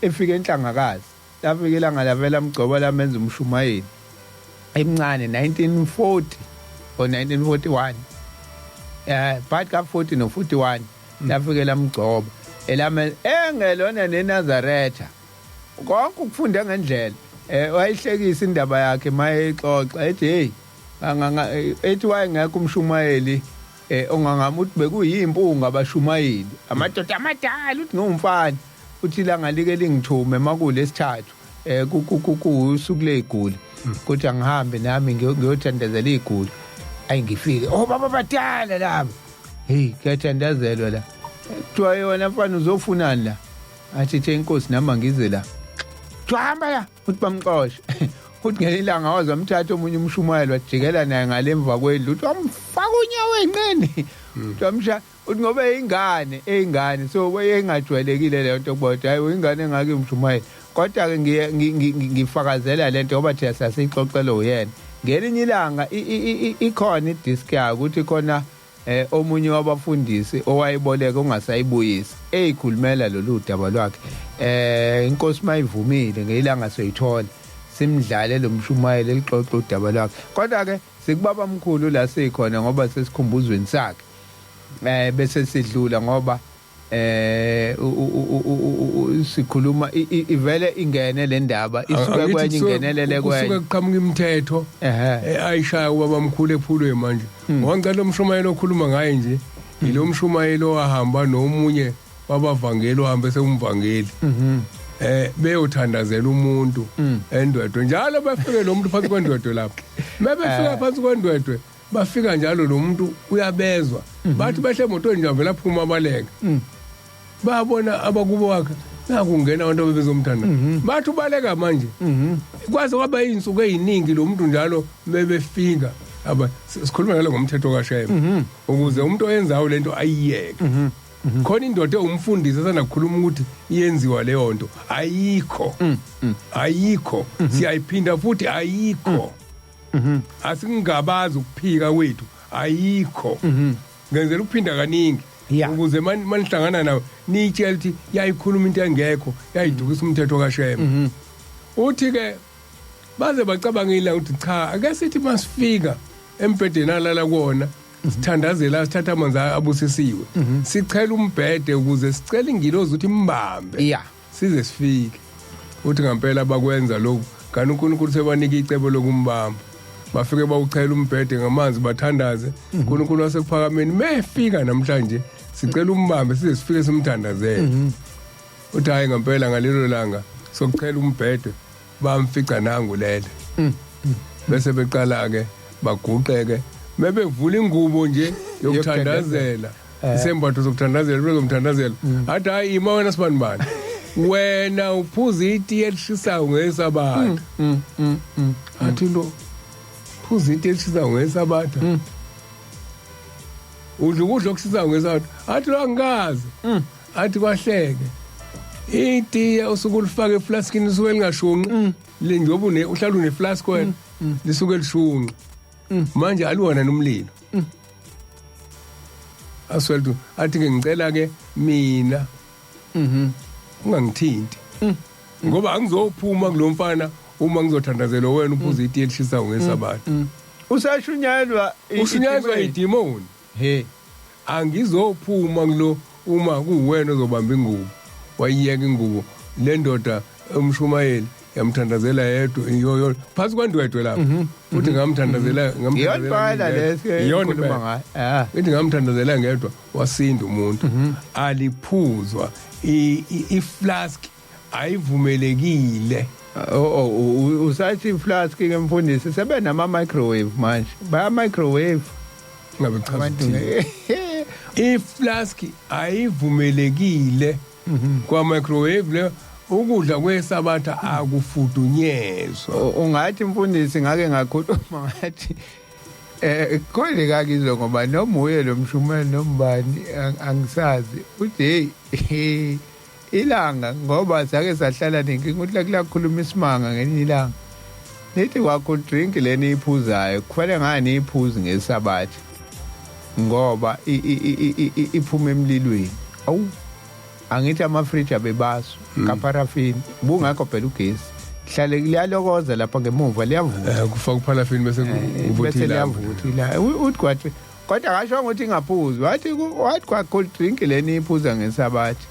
efika enhlangakazi. Lafika ilanga lavela mgcoba lamenza umshumayeli emncane, 1940 or 1941, phakathi ka 40 no 41 lafike lamgcoba elame engelona neNazaretha. Konke ukufunda ngendlela, wayihlekisa indaba yakhe mayexoxa, ethi hey, ethi wayengekho umshumayeli ongangami, uthi bekuyimpunga abashumayeli, amadoda amadala, uthi ngumfana, uthi ilanga like lingithume makulesithathu, kuusuku leziguli, kuthi angihambe nami ngiyothandazela iziguli. Ayi, ngifike, oh, baba badala laba, hey, kuyathandazelwa la. Kuthiwa yona mfana uzofunani la? Athi the inkosi nami angize la. Kuthiwa hamba la, uthi bamxoshe. Uthi ngelinye ilanga waze wamthatha omunye umshumayeli, wajikela naye ngale emva kwendlu, uthi wamfaka unyawo enqeni, uthi wamsha, uthi ngoba eyingane eyingane, so wayengajwayelekile leyo nto kodwa hayi, ingane engake umshumayeli. Kodwa-ke ngifakazela lento ngoba thina sasiyixoxela uyena ngelinye ilanga. Ikhona idisk yakhe, ukuthi khona omunye wabafundisi owayeboleka ongasayibuyisi, eyikhulumela lolu daba lwakhe. Inkosi mayivumile, ngelanga soyithola simdlale lo mshumayeli elixoxa udaba lwakhe. Kodwa ke sikubaba mkhulu la sikhona ngoba sesikhumbuzweni sakhe, bese sidlula ngoba sikhuluma ivele ingene le ndaba isuke kwenye ingenelele kwenye. Kusuke kuqhamuka imithetho ayishaya ubaba mkhulu ephulwe manje. Ngoba lo mshumayelo okhuluma ngaye nje yilo mshumayelo owahamba nomunye wabavangeli, ohambe sewumvangeli, beyothandazela umuntu endwedwe njalo. Bafike lo muntu phansi kwendwedwe lapho, mebefika phansi kwendwedwe, bafika njalo lo muntu uyabezwa. Bathi behle emotweni nje, avela phuma abaleke. Babona abakubo wakhe, nakungena abantu abebezomthanda, bathi ubaleka manje. Kwaze kwaba izinsuku eziningi lo muntu njalo bebefika aba. Sikhuluma ngalo ngomthetho kaShembe ukuze umuntu oyenzayo lento ayiyeke. Khona indoda ewumfundisi esanda kukhuluma ukuthi iyenziwa leyo nto, ayikho, ayikho. Siyayiphinda futhi, ayikho. Asingabazi ukuphika kwethu, ayikho. Ngenzela ukuphinda kaningi ukuze manihlangana nawo niyitshela ukuthi yayikhuluma into engekho, yayidukisa umthetho kaShembe. Uthi ke baze bacabangile ukuthi cha, ake sithi masifika embhedeni alala kuwona, sithandazela, sithatha amanzi abusisiwe, sichela umbhede ukuze sicele ingilozi ukuthi imbambe size sifike. Uthi ngempela bakwenza lokhu, kanti uNkulunkulu sebanika icebo lokumbamba. Bafike bawuchela umbhede ngamanzi, bathandaze. uNkulunkulu wasekuphakameni, mefika namhlanje sicela umbambe size sifike simthandazele. Uthi hayi, ngempela ngalelo langa sokuchela umbhede bamfica nangu lele. Bese beqala ke baguqeke, mebevula ingubo nje yokuthandazela, isembatho sokuthandazela, bezomthandazela. Athi hayi, ima wena sibani bani, wena uphuza itiye elishisayo ngesabatha. Athi lo phuza itiye elishisayo ngesabatha, udla ukudla okushisayo ngesabatha. Athi lo angikazi. Athi kwahleke itiye usuke ulifake eflaskini lisuke lingashunqi le, njengoba uhlala uneflask wena, lisuke lishunqa manje, aliwona nomlilo asweltu. Athi ke ngicela ke mina ungangithinti ngoba angizophuma kulo mfana uma ngizothandazela wena uphuza itiye elishisayo ngesabatha. Usashunyayelwa Ushunyayezwa idimoni. He. Angizophuma kulo uma kuwena ozobamba ingubo. Wayiyeka ingubo le ndoda, umshumayeli yamthandazela yedwa yoyo phansi kwendwedwe lapho. Uthi ngamthandazela Iyona impela ngamthandazela. Iyona esikhuluma ngayo. Ithi ngamthandazela ngedwa, wasinda umuntu. Aliphuzwa iflask, ayivumelekile. Oh, usathi flask ke mfundisi, sebenama microwave manje, baya microwave. Ngabe chaza abantu ukuthini? Iflask ayivumelekile kwa microwave le. Ukudla kwesabatha akufudunyezwa. Ungathi mfundisi, ngake ngakhuluma ngathi khona kakizwe, ngoba noma uye lo mshumeli nombani, angisazi, uthi hey, ilanga, ngoba sake sahlala nenkinga ukuthi kulakhuluma isimanga ngelinye ilanga, nithi kwa-cold drink leni iphuzayo kufanele ngani iphuzi ngesabatha ngoba iphuma emlilweni. Awu, angithi amafriji abebaswa kaparafini, bungakho phela ugesi, hlale liyalokoza lapha ngemuva, liyavutha. Kufaka uphalafini bese bese uvutha ilambu. Liyavutha ila. Uthi kwathi, kodwa akasho ukuthi ingaphuzi, wathi wathi kwa cold drink leni iphuza ngesabatha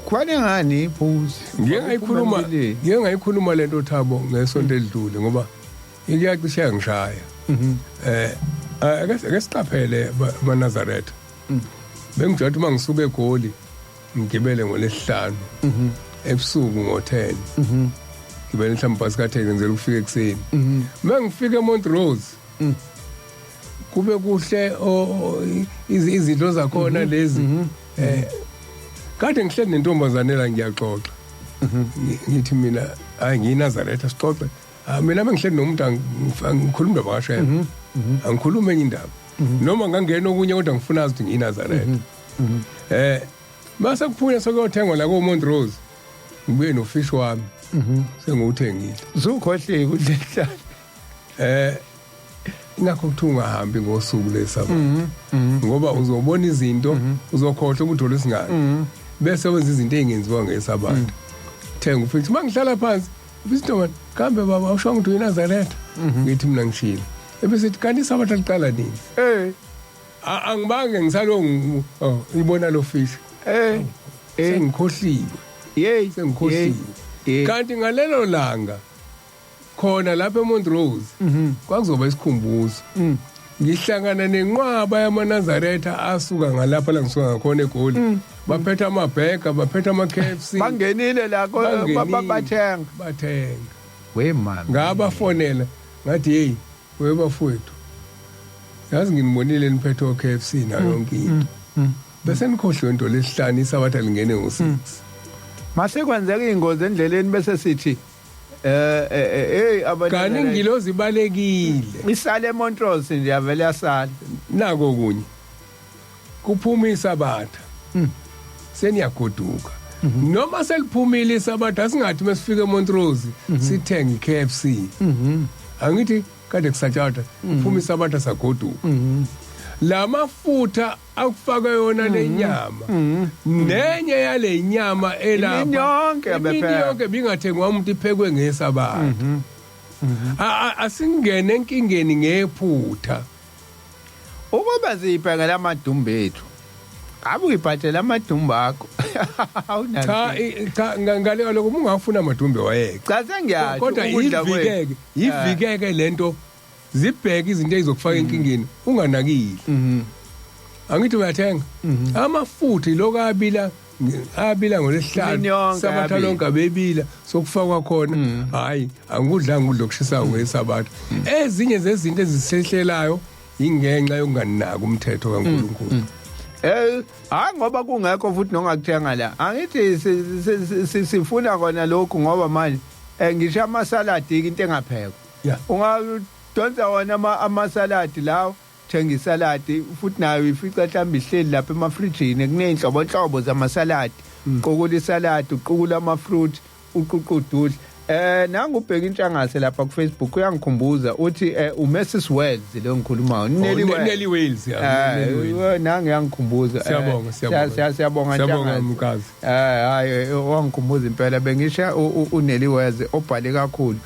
kufanele ngani iphuzi. Ngike ngayikhuluma, ngike ngayikhuluma lento, Thabo, ngesonto elidlule, ngoba iyacishe yangishaya. Ake siqaphele amaNazaretha. Bengijwayele uma ngisuka eGoli ngigibele ngolesihlanu ebusuku ngo-10, ngibele mhlawumbe bhasi ka-10, ngenzela ukufika ekuseni. Uma ngifika eMontrose kube kuhle, izinto zakhona lezi. Kade ngihleli nentombazane la, ngiyaxoxa. Ngithi mina, hayi, ngiyiNazaretha, sixoxe. Ah, mina bengihleli nomuntu, angikhuluma indaba kaShembe, angikhuluma enye indaba noma ngangena okunye, kodwa ngifuna azi ukuthi ngiyiNazaretha. Mase kuphunya sokuyothengwa la ko-Montrose, ngibuye nofish wami sengiwuthengile. Zukhohliwe udlehla. Ingakho kuthiwa ungahambi ngosuku lesabatha, ngoba uzobona izinto, uzokhohlwa ukuthi olesingani, bese wenza izinto ey'ngenziwa ngesabatha. Thenga ufish, uma ngihlala phansi ibisithi, "Kambe baba, awusho ukuthi uyiNazaretha?" Ngithi mina ngishilo. Ebesithi, "Kanti isabatha liqala nini?" Angibange ngisalo, oh, ibona lo fish. Sengikhohliwe. Sengikhohliwe. Kanti ngalelo langa khona lapha eMontrose kwakuzoba isikhumbuzo. Ngihlangana nenqwaba yamaNazaretha asuka ngalapha la ngisuka ngakhona eGoli, baphethe amabhega, baphethe ama-KFC. Bangenile la Bangenile. Bathenga. Bathenga. We mama. Ngabafonela ngathi, "Hey, webafowethu, yazi nginibonile niphethe o-KFC nayo yonke into, bese nikhohlwe into lesihlanu, isabatha lingene ngo-6." Mase kwenzeka ingozi endleleni bese sithi hey, abantu. Kanti ingilozi ibalekile. Isale eMontrose nje, yavele yasala. Nako kunye kuphuma isabatha, seniyagoduka noma seliphumile isabatha, singathi mesifika eMontrose sithenge iKFC. Angithi kade kusatshata, kuphuma isabatha, sagoduka, lamafutha akufaka yona lenyama nenye yale nyama elapha. Imini yonke Imini abepheka. yonke bingathengwa umuntu, iphekwe ngesabatha. Asingene enkingeni ngephutha. Ukuba siyibhekela amadumbe ethu, ngabe uyibhadela amadumbe akho? Cha. Awunankinga. Cha, ngale kaloku uma ungafuna amadumbe wayeke. Cha, sengiyasho. Kodwa Ukudla kwethu. yivikeke, yivikeke lento, zibheke izinto ezizokufaka enkingeni unganakile. Angithi uyathenga amafutha iloko abila, abila Imini ngolesihlanu, yonke sabatha abila. lonke abebila, sokufakwa khona. Hayi, angikudlanga ukudla okushisayo ngesabatha. Ezinye zezinto ezisehlelayo ingenxa yokunganaki umthetho kaNkulunkulu. Hayi, ngoba kungekho futhi nongakuthenga la. Angithi sifuna kona lokhu, ngoba manje ngisho amasaladi into engaphekwa. Ungadonsa wona amasaladi lawo, thenga isaladi futhi nayo ifica mhlawumbe ihleli lapha emafrijini, kuney'nhlobonhlobo zamasaladi. Qukula isaladi, uqukula ama-fruit, uquqududla. Nangu ubheka intshangase lapha ku Facebook, uyangikhumbuza, uthi uMrs Wells lo ngikhulumayo, Nelly Oh, Wells. Nelly Wales, ya, Nelly Wales. Nangu yangikhumbuza. Siyabonga, siyabonga. Siyabonga. Siyabonga, Ntshangase. Mkazi. Hayi, wangikhumbuza impela, bengisha uNelly Wells obhale kakhulu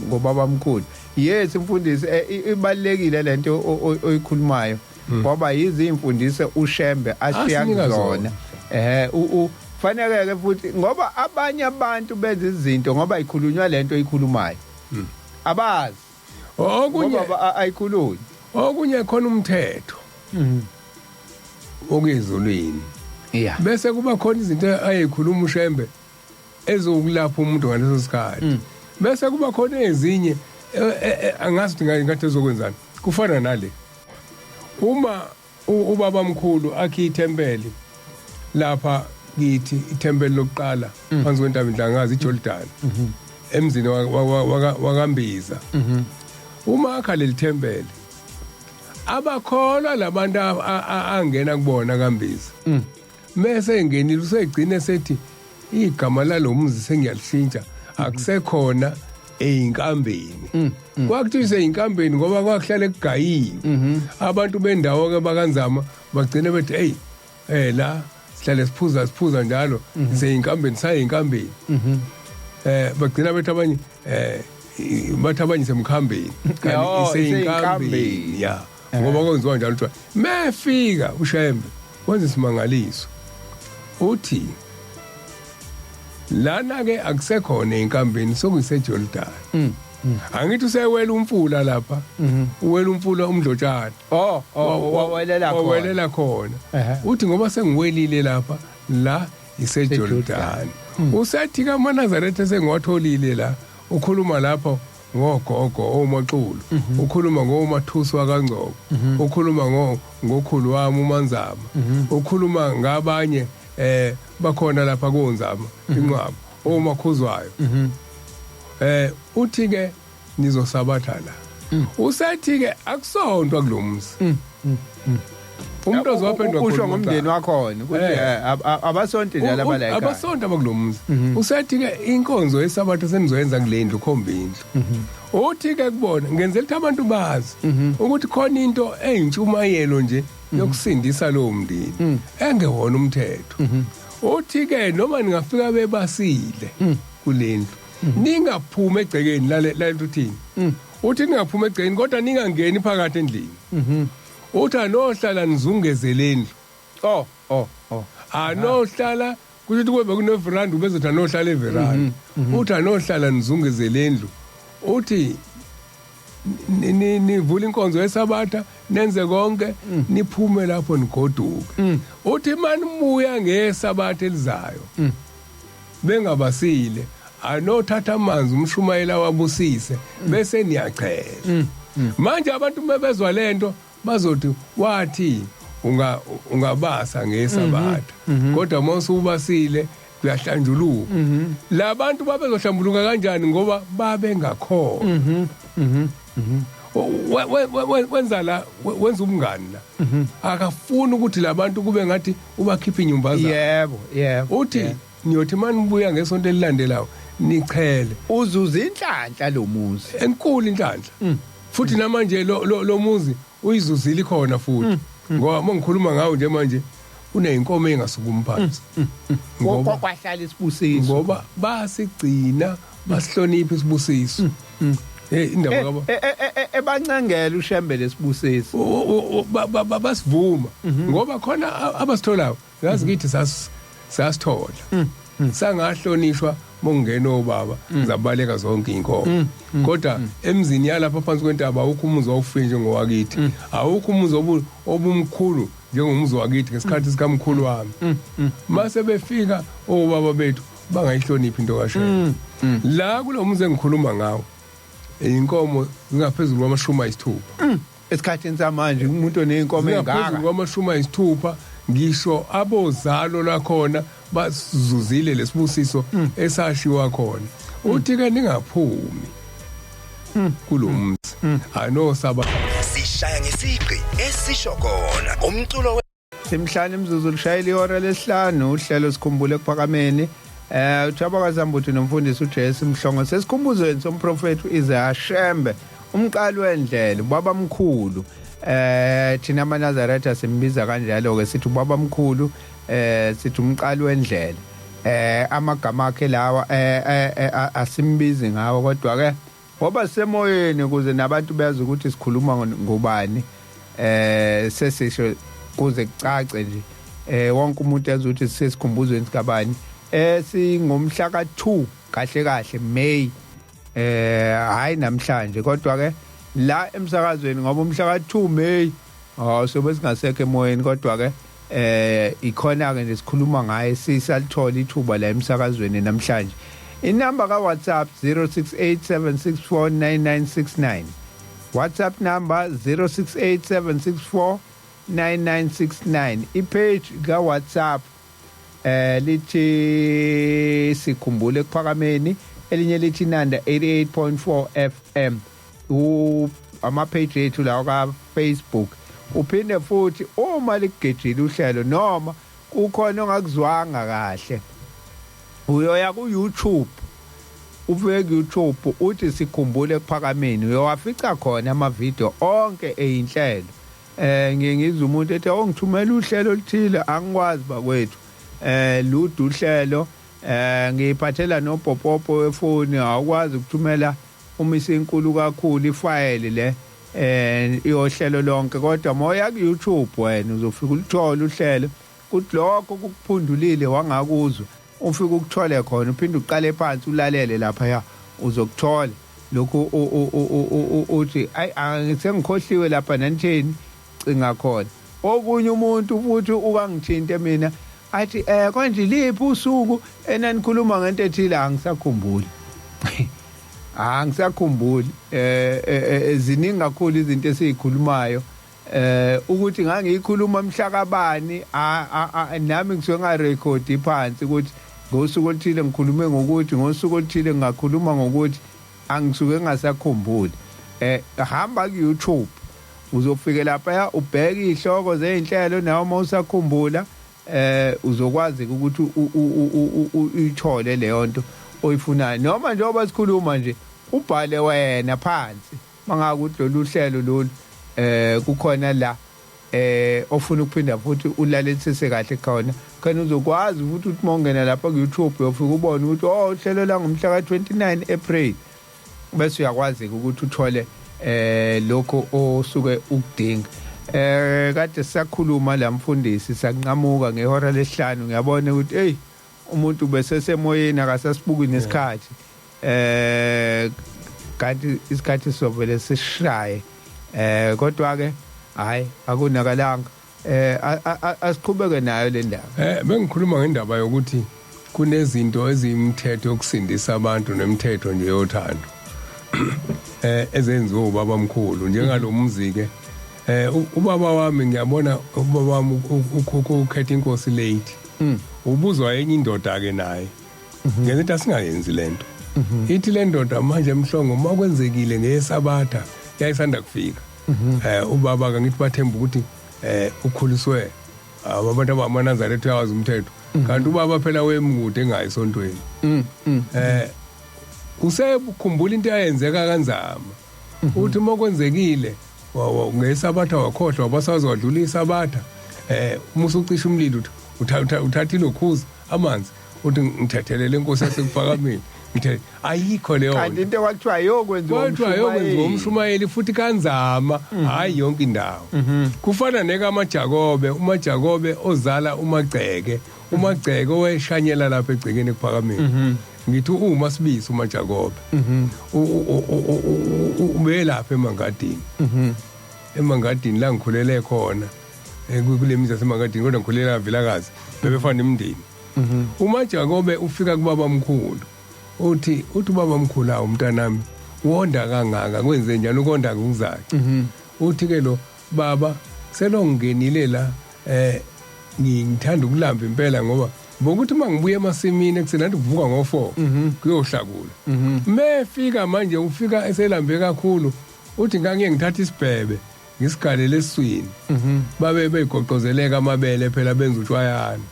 ngobaba mkhulu. Yes mfundisi, ibalekile lento oyikhulumayo, ngoba yizi imfundiso uShembe ashiya Asinika kuzona. zona. Fanele ke futhi, ngoba abanye abantu benza izinto ngoba ikhulunywa lento oyikhulumayo. Abazi Okunye ngoba ayikhulunywa. Okunye khona umthetho okuyezulwini, bese kuba khona izinto ayikhuluma uShembe ezokulapha umuntu ngaleso sikhathi, bese kuba khona ezinye angazi ukuthi ngathi ezokwenzani. Kufana nale uma ubaba mkhulu akhe ithempeli lapha. Kithi ithempeli lokuqala phansi kwentaba inhlangazi iJordan, emzini wakaMbiza. Uma akha leli thempeli, abakholwa labantu angena kubona kaMbiza. Mase engenile, usegcine sethi igama lalomuzi sengiyalishintsha, akusekhona eyinkambeni. Kwakuthiwa iseyinkambeni ngoba kwakuhlale kugayiwe. Abantu bendawo ke bakaNzama bagcine bethi, "Hey, la sihlale siphuza, siphuza njalo, seyinkambeni, sayinkambeni." Bagcina bethi abanye, bathi abanye semkhambeni, kanti iseyinkambeni. Iseyinkambeni ya, ngoba kwenziwa njalo kuthiwa. Mefika uShembe wenza isimangaliso, uthi lana ke akusekhona enkambeni, sokuyiseJordan. Angithi usewela umfula lapha, uwela umfula uMdlotshana. Oh, wawelela khona. Wawelela khona. Uthi ngoba sengiwelile lapha, la iseJordan. Usethi kaManazaretha sengiwatholile la. Ukhuluma lapho ngogogo oMaxulu, ukhuluma ngoMathusi wakaNgcobo, ukhuluma ngokhulu wami uManzama, ukhuluma ngabanye bakhona lapha koNzama inqwaba oMakhuzwayo. Uthi ke nizosabatha la. Usethi ke akusontwa kulomuzi, umuntu ozowaphendwa. Usho ngomndeni wakhona ukuthi abasonti njalo abala ekhaya. Abasonto abakulomuzi. Usethi ke inkonzo yesabatha senizoyenza kule ndlu, khomba indlu. Uthi ke kubona ngenzela ukuthi abantu bazi ukuthi khona into eyintshumayelo nje yokusindisa lowo mndeni engewona umthetho. Uthi ke noma ningafika bebasile kulendlu, ningaphumi egcekeni lale lento. Uthini? Uthi ningaphumi egcekeni kodwa ningangeni phakathi endlini. Uthi anohlala nizungeze lendlu. Oh. Anohlala, kusho ukuthi kube kuneveranda, ubezothi anohlala everanda. Uthi anohlala nizungeze lendlu. Uthi nivula inkonzo yesabatha, nenze konke, niphume lapho nigoduke. Uthi manibuya ngesabatha elizayo bengabasile, anothatha amanzi umshumayela wabusise, bese niyachela. Manje abantu bebezwa lento bazothi wathi ungabasa ngesabatha, kodwa mawusubasile kuyahlanjuluka. Labantu babezohlambuluka kanjani ngoba babengakhona? Wenza la, wenza umngani la, akafuni ukuthi labantu kube ngathi ubakhipha inyumba zabo. yebo yebo Uthi niyothi manibuya ngesonto elilandelayo nichele. Uzuza inhlanhla lo muzi. Enkulu inhlanhla. Futhi namanje lo muzi uyizuzile khona futhi, ngoba uma ngikhuluma ngawo nje manje uneyinkomo engasukumi phansi. Ngoba kwahlala isibusiso. Ngoba basigcina, basihlonipha isibusiso. Indaba kaba Ebancengela uShembe lesibusiso. Basivuma ngoba khona abasitholayo. Yazi kithi sasithola sangahlonishwa, mongena obaba zabaleka zonke inkomo. Kodwa emzini yalapha phansi kwentaba awukho umuzi wawufike njengowakithi, awukho umuzi obumkhulu njengomuzi wakithi ngesikhathi sikamkhulu wami. Mase befika obaba bethu bangayihloniphi into kaShembe. La kulo muzi engikhuluma ngawo inkomo zingaphezulu kwama-60. Esikhathini samanje umuntu oneyinkomo Zingaphezulu engaka. kwama-60. Ngisho abozalo lakhona basizuzile lesibusiso esashiwa khona. Uthi ke ningaphumi kulomzi, anosaba. Sishaya ngesiqi esisho khona umculo. Simhlanu imzuzu lishayela ihora lesihlanu. Uhlelo Sikhumbule Ekuphakameni, uThaba kaZambuthi nomfundisi uJesu Mhlongo, sesikhumbuzweni somprofeti uIsaiah Shembe, umqali wendlela, ubaba mkhulu. Thina amaNazaretha simbiza kanjalo ke, sithi ubaba mkhulu, sithi umqali wendlela. Amagama akhe lawa asimbizi ngawo, kodwa ke ngoba semoyeni, ukuze nabantu beze ukuthi sikhuluma ngobani, sesisho kuze kucace nje, wonke umuntu yazi ukuthi sisesikhumbuzweni sikabani. Singomhla ka2 kahle kahle May, hayi namhlanje, kodwa ke la emsakazweni, ngoba umhla ka2 May aw sobe singasekho emoyeni, kodwa ke ikhona ke nje sikhuluma ngaye, sisalithola ithuba la emsakazweni namhlanje. Inamba ka WhatsApp 0687649969, WhatsApp number 0687649969. Ipage ka WhatsApp. Lithi sikhumbule ekuphakameni, elinye lithi Nanda 88.4 FM. U ama page ethu lawo ka Facebook. Uphinde futhi uma ligejile uhlelo noma kukhona ongakuzwanga kahle, uyoya ku YouTube, ufike ku YouTube uthi sikhumbule ekuphakameni, uyowafica khona ama video onke eyinhlelo. Ngiye ngizwe umuntu ethi ongithumela uhlelo oluthile, angikwazi bakwethu, lude uhlelo, ngiyiphathela nopopopo wefoni, awukwazi ukuthumela uma isinkulu kakhulu ifayeli le iyohlelo lonke. Kodwa moya ku YouTube wena uzofika ulithole uhlelo, kuthi lokho kukuphundulile wangakuzwa, ufike ukuthole khona, uphinde uqale phansi ulalele lapha, ya, uzokuthola lokhu. Uthi ayi, sengikhohliwe lapha nanitheni, cinga khona. Okunye umuntu futhi ukangithinte mina athi konje liphi usuku enanikhuluma ngento ethile, angisakhumbuli, angisakhumbuli. Ziningi kakhulu izinto esizikhulumayo, ukuthi ngangiyikhuluma mhla kabani, nami ngisuke ngarekhodi phansi ukuthi ngosuku oluthile ngikhulume ngokuthi, ngosuku oluthile ngingakhuluma ngokuthi, angisuke ngingasakhumbuli. Hamba ku YouTube, uzofike lapha ubheke izihloko zezinhlelo, nawe uma usakhumbula uzokwazi ukuthi uyithole leyo nto oyifunayo, noma njengoba sikhuluma nje ubhale wena phansi mangabe ukuthi lolu hlelo lolu kukhona la ofuna ukuphinda futhi ulalelisise kahle khona khona, uzokwazi futhi ukuthi mawungena lapha ku YouTube uyofika ubone ukuthi oh, uhlelo la ngomhla ka29 April, bese uyakwazi ukuthi uthole lokho osuke ukudinga. Kade sisakhuluma la mfundisi, sanqamuka ngehora lesihlanu. Ngiyabona ukuthi hey, umuntu bese semoyeni, akasasibuki nesikhathi, kanti isikhathi sovele sishaye. Kodwa ke hayi, akunakalanga, asiqhubeke nayo le ndaba. Bengikhuluma ngendaba yokuthi kunezinto eziyimthetho yokusindisa abantu nemithetho nje yothando ezenziwe ubaba omkhulu njengalomuzi ke. Ubaba wami, ngiyabona ubaba wami ukhokho ukhetha inkosi late, ubuzwa enye indoda ke naye ngenza into asingayenzi lento. Ithi le ndoda manje, Mhlongo, makwenzekile ngesabatha yayisanda kufika, ubaba ke ngithi bathemba ukuthi ukhuliswe abantu abamanazaretha, uyawazi umthetho, kanti ubaba phela wemkude engayi esontweni. Usekhumbula into eyenzeka kanzama, uthi uma kwenzekile ngesabatha wakhohlwa, wabasazi wadlula isabatha, uma usucisha umlilo uthi uthatha ilokhuza amanzi, uthi ngithethelele inkosi yasekuphakameni, ngithe ayikho leyo. Kanti into kwathiwa yokwenziwa kwathiwa yokwenziwa umshumayeli futhi kanzama, hayi yonke indawo. Kufana nekamaJakobe, umaJakobe ozala uMagceke, uMagceke oweshanyela lapha egcekeni ekuphakameni. Ngithi uma sibisi umaJakobe ubelapha emangadini, emangadini la ngikhulele khona, kule mizi yasemangadini, kodwa ngikhulela Vilakazi, bebefana nemindeni. UmaJakobe ufika kubaba mkhulu, uthi ubaba mkhulu, awu mntanami, wonda kangaka, kwenze njani ukonda kuzayo? Uthi ke lo baba, selongingenile la, ngithanda ukulamba impela, ngoba bokuthi uma ngibuya emasimini ekuseni athi kuvuka ngo-4 kuyohlakula. Mefika manje ufika eselambe kakhulu, uthi ngangiye ngithatha isibhebe ngisigalele esiswini, babe beyigoqozeleka amabele phela, benza utshwayana.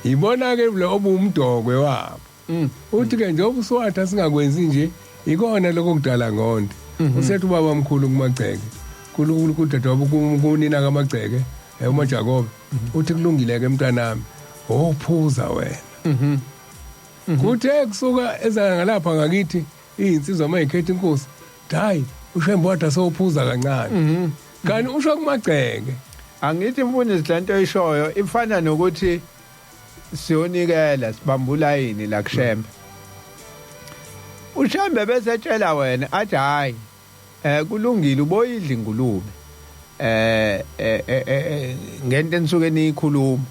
Yibona ke lo obuwumdokwe wabo. Uthi ke njengoba usuwathi singakwenzi nje, ikona lokho kudala ngonde. Usethi ubaba mkhulu kumagceke, kulukhulu kudadewabo kunina kamagceke, umaJakobe, uthi kulungile ke mntanami, ophuza wena. Kuthe kusuka eza ngalapha ngakithi izinsizwa mayikhetha inkosi, hayi, uShembe wathi asophuza kancane, kanti usho kumagceke. Angithi mfundisi, lento oyishoyo ifana nokuthi siyonikela sibambula yini la kuShembe. uShembe bese etshela wena athi hayi, kulungile, uboyidla ingulube ngento enisuke niyikhuluma,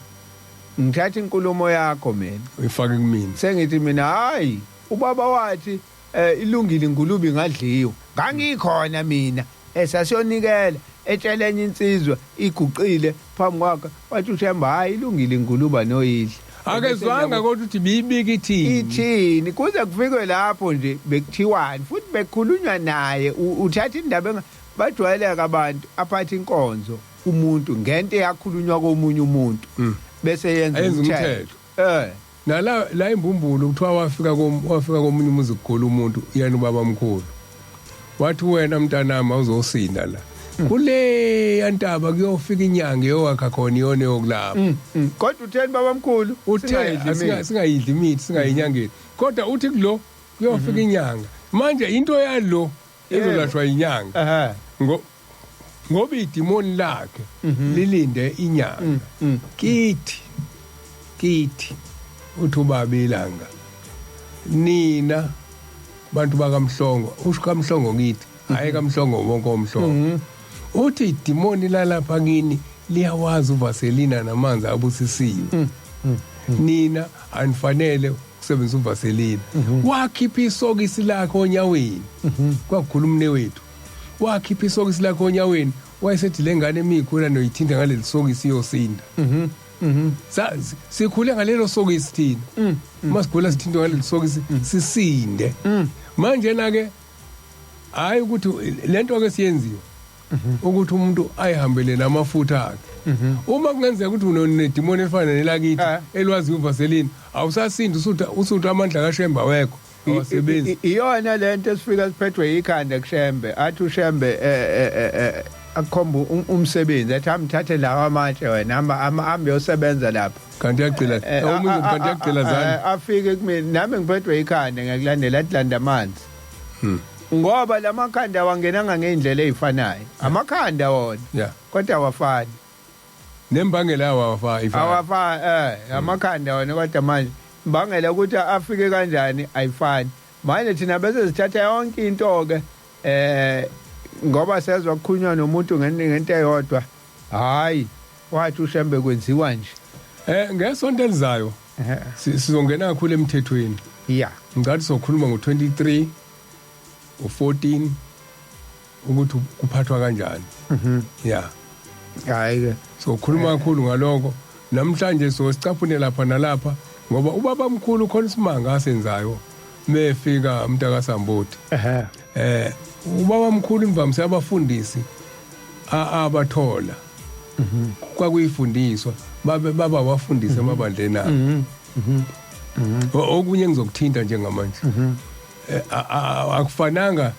ngithatha inkulumo yakho mina uyifake kumina. Sengithi mina hayi, ubaba wathi ilungile ingulube ingadliwa, ngangikhona mina esasiyonikela, etshela enye insizwa iguqile phambi kwakhe, wathi uShembe hayi, ilungile ingulube noyidla. Akezwanga kodwa ukuthi biyibika ithini. Ithini kuze kufikwe lapho nje bekuthiwani futhi bekhulunywa naye uthatha indaba bajwayeleka abantu aphatha inkonzo umuntu ngento eyakhulunywa komunye umuntu bese yenza umthetho. Nala la imbumbulu kuthiwa wafika komunye umuzi kugula umuntu yena ubaba omkhulu. Wathi wena mntanami awuzosinda la. Kule yantaba kuyofika inyanga yowakha khona iyona yokulapha. Kodwa utheni baba mkhulu? Uthe singayidli imithi singayinyangeni. Kodwa uthi kulo kuyofika inyanga. Manje into yalo ezolashwa inyanga. Ngoba idimoni lakhe lilinde inyanga. Kithi uthi ubaba ilanga nina bantu bakaMhlongo usho kaMhlongo kithi hayi kaMhlongo wonke omhlongo uthi idimoni lalapha kini liyawazi uvaselina namanzi abusisiwe nina anifanele ukusebenzisa uvaselina. Wakhipha isokisi lakhe onyaweni kwakukhuluma umne wethu wakhipha isokisi lakhe onyaweni wayesethi lengane emikhula noyithinta ngaleli sokisi iyosinda. Sikhule ngalelo sokisi thina masigula sithintwa ngaleli sokisi sisinde. Manje na ke hayi ukuthi lento ke siyenziwa ukuthi umuntu ayihambele namafutha akhe. Uma kungenzeka ukuthi unedimoni elifana nelakithi elwazi uvaselina awusasinda usuthu amandla kaShembe awekho awasebenzi. Iyona lento esifika siphethwe ikhanda kuShembe athi uShembe akhomba umsebenzi athi amthathe lawa amatshe wena hamba uyosebenza lapha kanti yagcila omunye kanti yagcila zani afike kumina nami ngiphethwe ikhanda ngiyakulandela athi landa amanzi ngoba lamakhanda awangenanga ngeindlela ezifanayo amakhanda wona kodwa awafani nembangela awafani awafani amakhanda wona kodwa manje imbangela ukuthi afike kanjani ayifani. Manje thina bese sithatha yonke into ke ngoba sezwa kukhulunywa nomuntu ngento eyodwa hayi wathi uShembe kwenziwa nje. Ngesonto elizayo sizongena kakhulu emthethweni. Yeah. Ngathi sokhuluma ngo23 u14 ukuthi kuphathwa kanjani. Yeah. Hayi ke sokhuluma kakhulu ngaloko namhlanje sosicaphune lapha nalapha ngoba ubaba omkhulu khona isimanga asenzayo mefika umntaka Samboti. Ubaba omkhulu imvamisa abafundisi abathola kwakuyifundiswa baba wafundisa emabandleni abo. Okunye ngizokuthinta njengamanje akufananga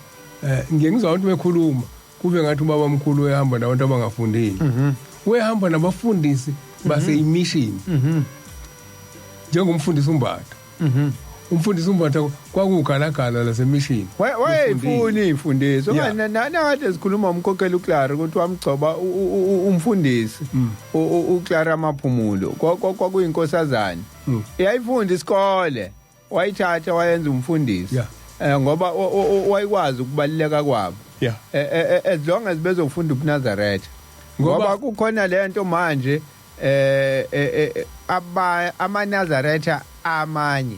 ngiyengizwa abantu bekhuluma kube ngathi ubaba omkhulu uyahamba nabantu abangafundile. Uyahamba nabafundisi baseyimission. Njengomfundisi uMbatha. Umfundisi uMbatha kwakugalagala lasemission. Wayefuna imfundiso. Nakade sikhuluma umkhokheli uClara ukuthi wamgcoba umfundisi uClara Maphumulo kwakuyinkosazana. Yayifunda isikole wayithatha wayenza umfundisi. Ngoba wayikwazi ukubaluleka kwabo. As long as bezofunda ubuNazaretha. Ngoba kukhona lento manje amaNazaretha amanye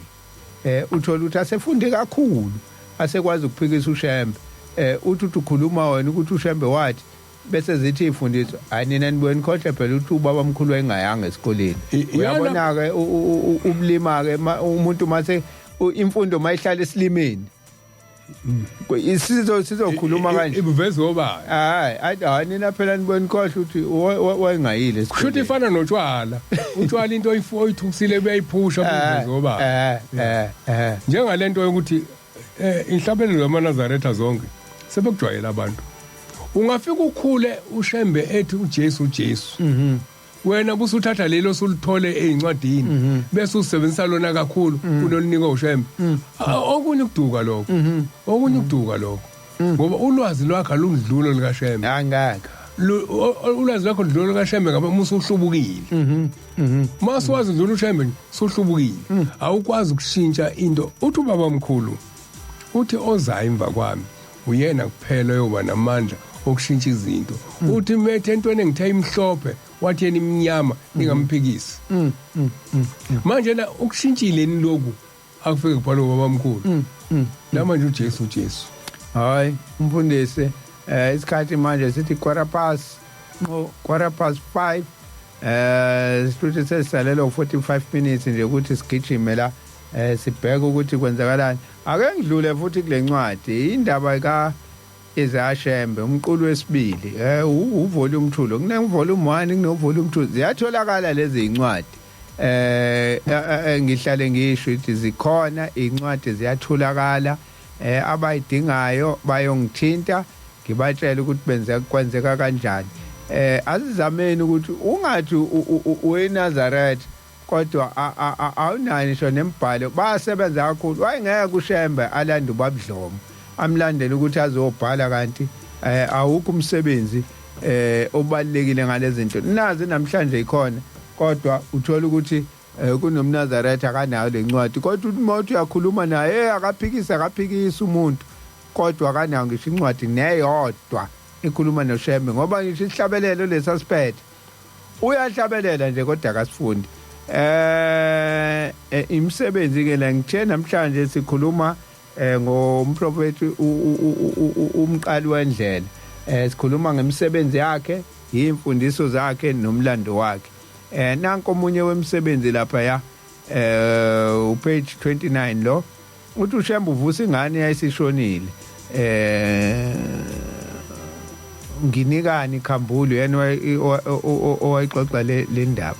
uthola ukuthi asefunde kakhulu asekwazi ukuphikisa uShembe. Uthi ukhuluma wena ukuthi uShembe wathi bese zithi ifundiswa hayi nina nibuye nikhohle phela ukuthi ubaba omkhulu wayengayanga esikoleni. Uyabona ke ubulima ke umuntu mase imfundo mayihlala esilimeni isizokhuluma kanje ibuveza obala. Hayi hayi nina phela nibuye nikhohle ukuthi wayengayile esikoleni. Kusho ifana notshwala. Utshwala into oyithusile uyayiphusha ubuveza obala. Njengalento yokuthi inhlabelelo yamaNazaretha zonke sebekujwayela abantu. Ungafika ukhule uShembe ethi uJesu uJesu. Wena busuthatha lelo sulithole ezincwadini bese usebenzisa lona kakhulu kunolinikwa uShembe. Okunye ukuduka lokho. Okunye ukuduka lokho. Ngoba ulwazi lwakhe aludlulo likaShembe. Angaka. Ulwazi lwakho ludlulo likaShembe ngoba musuhlubukile. Mase wazi udlula uShembe suhlubukile. Awukwazi ukushintsha into. Uthi ubaba omkhulu uthi ozayo emva kwami uyena kuphela oyoba namandla okushintsha izinto. Uthi methe entweni engithe imhlophe wathi yena imnyama ningamphikisi. Manje la ukushintshile ni lokhu akufike kubhalwe ubaba omkhulu. Namanje uJesu uJesu. Hayi umfundisi isikhathi manje sithi 5:15. Sithi sesisalelwa 45 minutes nje ukuthi sigijime la, sibheke ukuthi kwenzakalani. Ake ngidlule futhi kule ncwadi, indaba ka Isaiah Shembe, umqulu wesibili, uvolume 2 lo. Kune volume 1, kune volume 2, ziyatholakala lezi incwadi. Ngihlale ngisho ukuthi zikhona incwadi, ziyatholakala. Abayidingayo bayongithinta, ngibatshela ukuthi benze kwenzeka kanjani. Azizameni ukuthi ungathi uyiNazaretha kodwa awunayo ngisho nembhalo. Bayasebenza kakhulu. Wayengeke uShembe alande uBabudlomo, amlandele ukuthi azobhala, kanti awukho umsebenzi obalekile ngalezi zinto. Nazi namhlanje ikhona, kodwa uthola ukuthi kunomNazaretha akanayo lencwadi, kodwa uma uthi uyakhuluma naye, akaphikisa, akaphikisa umuntu, kodwa akanayo ngisho incwadi neyodwa ikhuluma noShembe, ngoba ngisho isihlabelelo lesasiphethe uyahlabelela nje kodwa akasifundi. Imisebenzi ke la ngithe namhlanje sikhuluma ngomprofeti umqali wendlela. Sikhuluma ngemisebenzi yakhe, imfundiso zakhe nomlando wakhe. Nanko omunye wemisebenzi lapha ya upage 29 lo, uthi uShembe uvusa ingane yayisishonile. Nginikani Khambule yena owayixoxa le ndaba.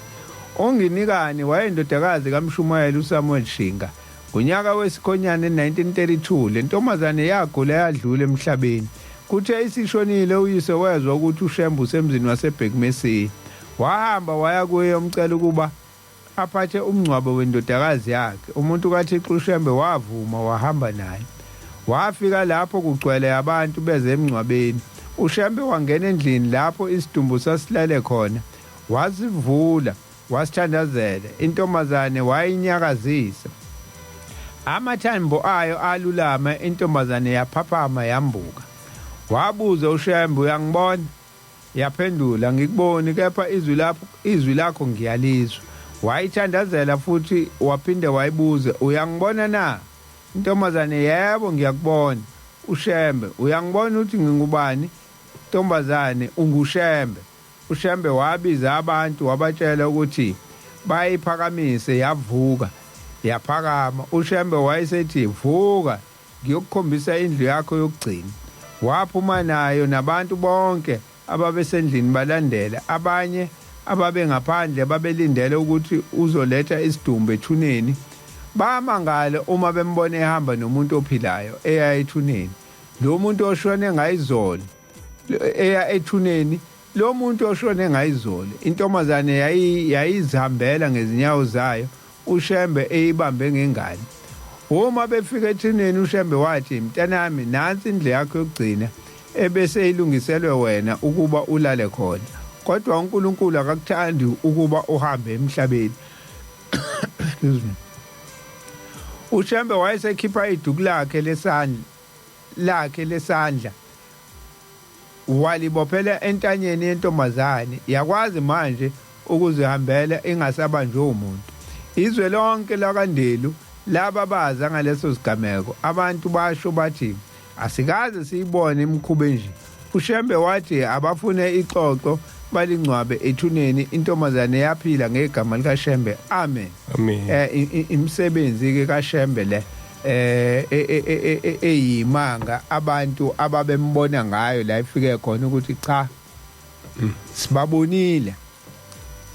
Onginikani wayendodakazi kaMshumayeli uSamuel Shinga. Ngonyaka wesikhonyane 1932 le ntombazane yagula yadlula emhlabeni. Kuthe isishonile, uyise wezwa ukuthi uShembe usemzini waseBhekmesiya. Wahamba waya kuye yomcela ukuba aphathe umngcwabo wendodakazi yakhe. Umuntu kaThixo uShembe wavuma, wahamba naye. Wafika lapho kugcwele abantu beze emngcwabeni. UShembe wangena endlini lapho isidumbu sasilele khona, wasivula, wasithandazela. Intombazane wayinyakazisa, amathambo ayo alulama, intombazane yaphaphama yambuka. Wabuza uShembe, "Uyangibona?" Yaphendula, "Ngikuboni, kepha izwi lakho ngiyalizwa." Wayithandazela futhi, waphinde wayibuza, "Uyangibona na?" Intombazane, "Yebo, ngiyakubona." UShembe, "Uyangibona ukuthi ngingubani?" Ntombazane, "UnguShembe." UShembe wabiza abantu, wabatshela ukuthi bayiphakamise. Yavuka yaphakama. UShembe wayesethi, "Vuka, ngiyokukhombisa indlu yakho yokugcina." Waphuma nayo, nabantu bonke ababesendlini balandela. Abanye ababengaphandle babelindele ukuthi uzoletha isidumbu ethuneni. Bamangala uma bembona ehamba nomuntu ophilayo eya ethuneni, lo muntu oshone ngayizolo, eya ethuneni lo muntu oshone ngayizolo. Intombazane yayizihambela ngezinyawo zayo, uShembe eyibambe ngengane. Uma befika ethuneni, uShembe wathi, "Mntanami, nansi indlu yakho yokugcina ebese ilungiselwe wena ukuba ulale khona, kodwa uNkulunkulu akakuthandi ukuba uhambe emhlabeni." Excuse me. UShembe wayesekhipha iduku lakhe lesandla walibophela entanyeni yentombazane. Yakwazi manje ukuzihambela ingasabanjwe umuntu. Izwe lonke lakaNdelu lababaza ngaleso sigameko. Abantu basho bathi, "Asikaze siyibone imikhuba enje." UShembe wathi abafune ixoxo balingcwabe ethuneni. Intombazane yaphila ngegama likaShembe. Amen. Amen. Imisebenzi ke kaShembe le eyimanga abantu ababembona ngayo la ifike khona ukuthi cha, sibabonile,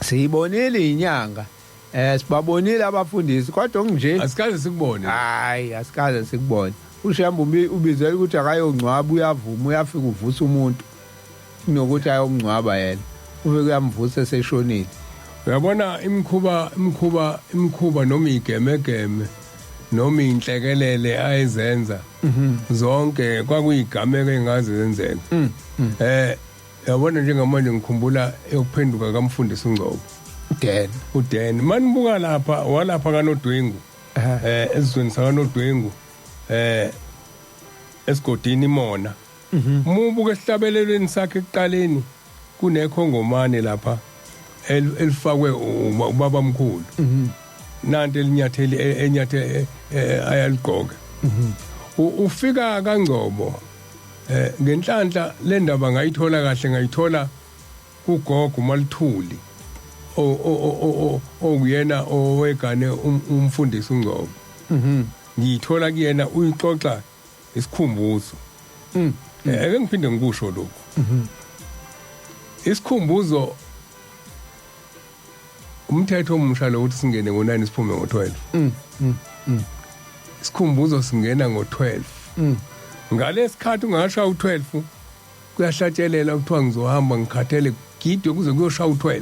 siyibonile inyanga, sibabonile abafundisi, kodwa nje Asikaze sikubone. Hayi, asikaze sikubone. UShembe ubizela ukuthi akayongcwaba, uyavuma, uyafika, uvusa umuntu kunokuthi ayomngcwaba yena. Ufike uyamvusa eseshonile. Uyabona, imikhuba noma igemegeme noma inhlekelele ayezenza zonke kwakuyigameko engaze zenzeka. Yabona, njengamanje ngikhumbula yokuphenduka kamfundisi uNgcobo. Dan. uDan, manibuka lapha, walapha kaNodwengu, esizweni sakaNodwengu, esigodini Mona. Mubuka esihlabelelweni sakhe ekuqaleni kunekhongomane lapha elifakwe ubaba mkhulu, nanti elinyatheli enyathe ayaligqoka. Ufika kaNgcobo ngenhlanhla le ndaba ngayithola kahle, ngayithola kugogo Malithuli. Okuyena owegane umfundisi uNgcobo. Ngiyithola kuyena uyixoxa isikhumbuzo. Ake ngiphinde ngikusho lokhu. Isikhumbuzo umthetho omusha lo uthi singene ngo9 siphume ngo12. Isikhumbuzo singena ngo12. Ngalesikhathi ungasha u12 kuyahlatshelela kuthiwa ngizohamba ngikhathele kugidwe kuze kuyoshaya u12.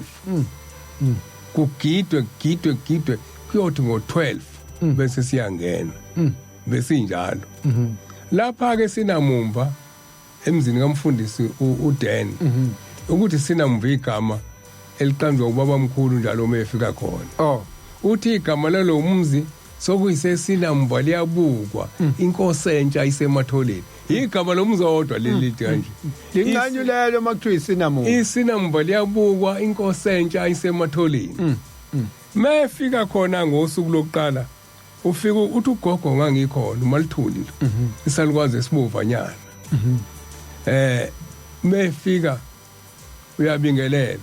Kugidwe kugidwe kugidwe kuyothi ngo12 bese siyangena. Besinjalo. Lapha ke sinamumva emzini kamfundisi uDan ukuthi sinamumva igama eliqanjwa ubaba mkhulu njalo uma efika khona. Oh. Uthi igama lalo umzi sokuyisesinamva liyabukwa inkosi entsha isematholeni. Igama lomzi odwa leli lithi kanje. Linqanyulelo makuthiwa isinamu. Isinamva liyabukwa inkosi entsha isematholeni. Mefika khona ngosuku lokuqala ufika uthi ugogo ngangikhona umalithuli lo. Isalukwazi esibovanyana. Mefika uyabingelela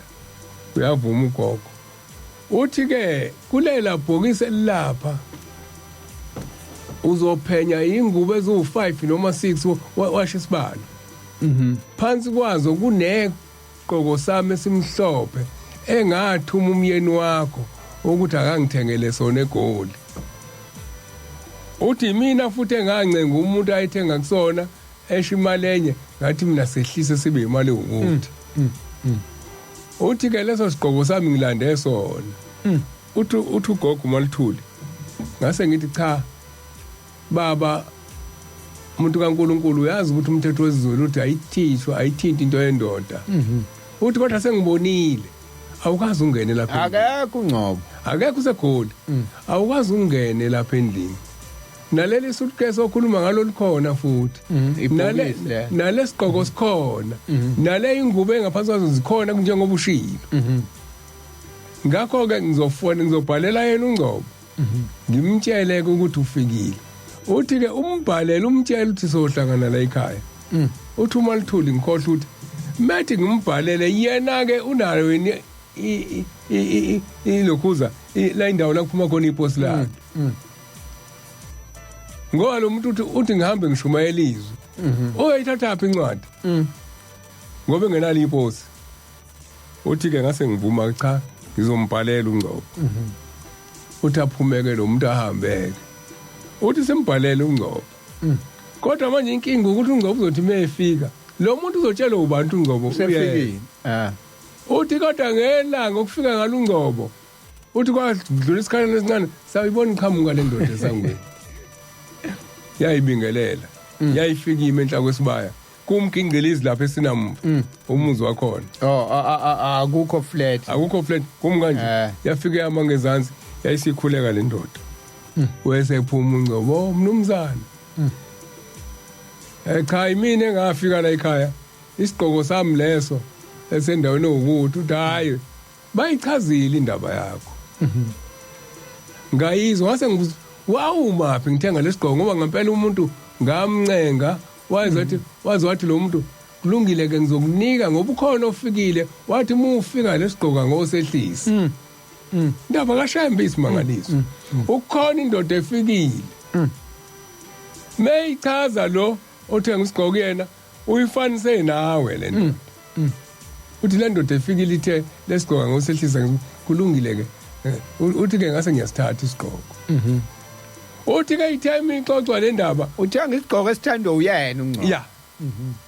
uyavuma ugogo. Uthi ke kulela bhokisi elilapha uzophenya ingubo eziwu5 noma 6 washo isibalo. Phansi kwazo kuneqoko sami esimhlophe engathuma umyeni wakho ukuthi akangithengele sona eGoli. Uthi mina futhi engancenga umuntu ayithenga kusona esho imali enye ngathi mina sehlise sibe imali ukuthi. Uthi ke leso sigqoko sami ngilande sona. Uthi ugogo uMalithuli ngase ngithi cha baba umuntu kaNkuluNkulu uyazi ukuthi umthetho wesiZulu uthi ayithishwa ayithinti into yendoda. Uthi kodwa sengibonile awukazi ungene lapha. Akekho uNgcobo. Akekho useGoli. Awukazi ungene lapha endlini. Naleli suitcase okhuluma ngalo likhona futhi. Nale nalesigqoko sikhona. Nale ingubo engaphansi kwazo zikhona njengoba ushilo. Ngakho ke ngizofona ngizobhalela yena uNgcobo. Ngimtshele ukuthi ufikile. Uthi ke umbhalele umtshele ukuthi sohlangana la ekhaya. Uthi uMalithuli ngikhohle ukuthi methi ngimbhalele yena ke unayo yini ilokhuza la indawo la kuphuma khona iposi lakhe. Ngoba lo muntu uthi ngihambe ngishumayela izwi. Uyayithatha phi incwadi? Ngoba engenalo iposi. Uthi ke ngase ngivuma cha ngizombhalela uNgcobo. Uthi aphumeke lo muntu ahambeke. Uthi simbhalele uNgcobo. Kodwa manje inkinga ukuthi uNgcobo uzothi mayefika lo muntu uzotshela ubantu uNgcobo usefikile. Uthi kodwa ngelanga ukufika ngalo uNgcobo uthi kwadlula isikhala esincane sayibona iqhamuka le ndoda esangweni. Yayibingelela. Yayifika ime enhla kwesibaya. Kumgingqilizi lapha esinamva umuzi wakhona. Oh akukho flat. Akukho flat kum kanje. Yafika yama ngezansi yayisikhuleka le ndoda. Wesephuma uNgcobo mnumzane. Cha imini engafika la ekhaya isigqoko sami leso esendaweni ukuthi uthi hayi bayichazile indaba yakho. Ngayizwa ngase ngibuza wawumaphi ngithenga lesigqoko ngoba ngempela umuntu ngamncenga waze wathi lo muntu kulungile ke ngizokunika ngoba ukhona ofikile wathi uma ufika lesigqoko ngosehlisa. Indaba kaShembe isimangaliso. Ukhona indoda efikile. Meyichaza lo othenga isigqoko yena uyifanise nawe le ndoda. Uthi le ndoda efikile ithe lesigqoko ngosehlisa kulungile ke. Uthi ke ngase ngiyasithatha isigqoko. Uthi ke ithe ixoxwa le ndaba uthenga isigqoko esithandwa uyena uNgcobo. Yeah.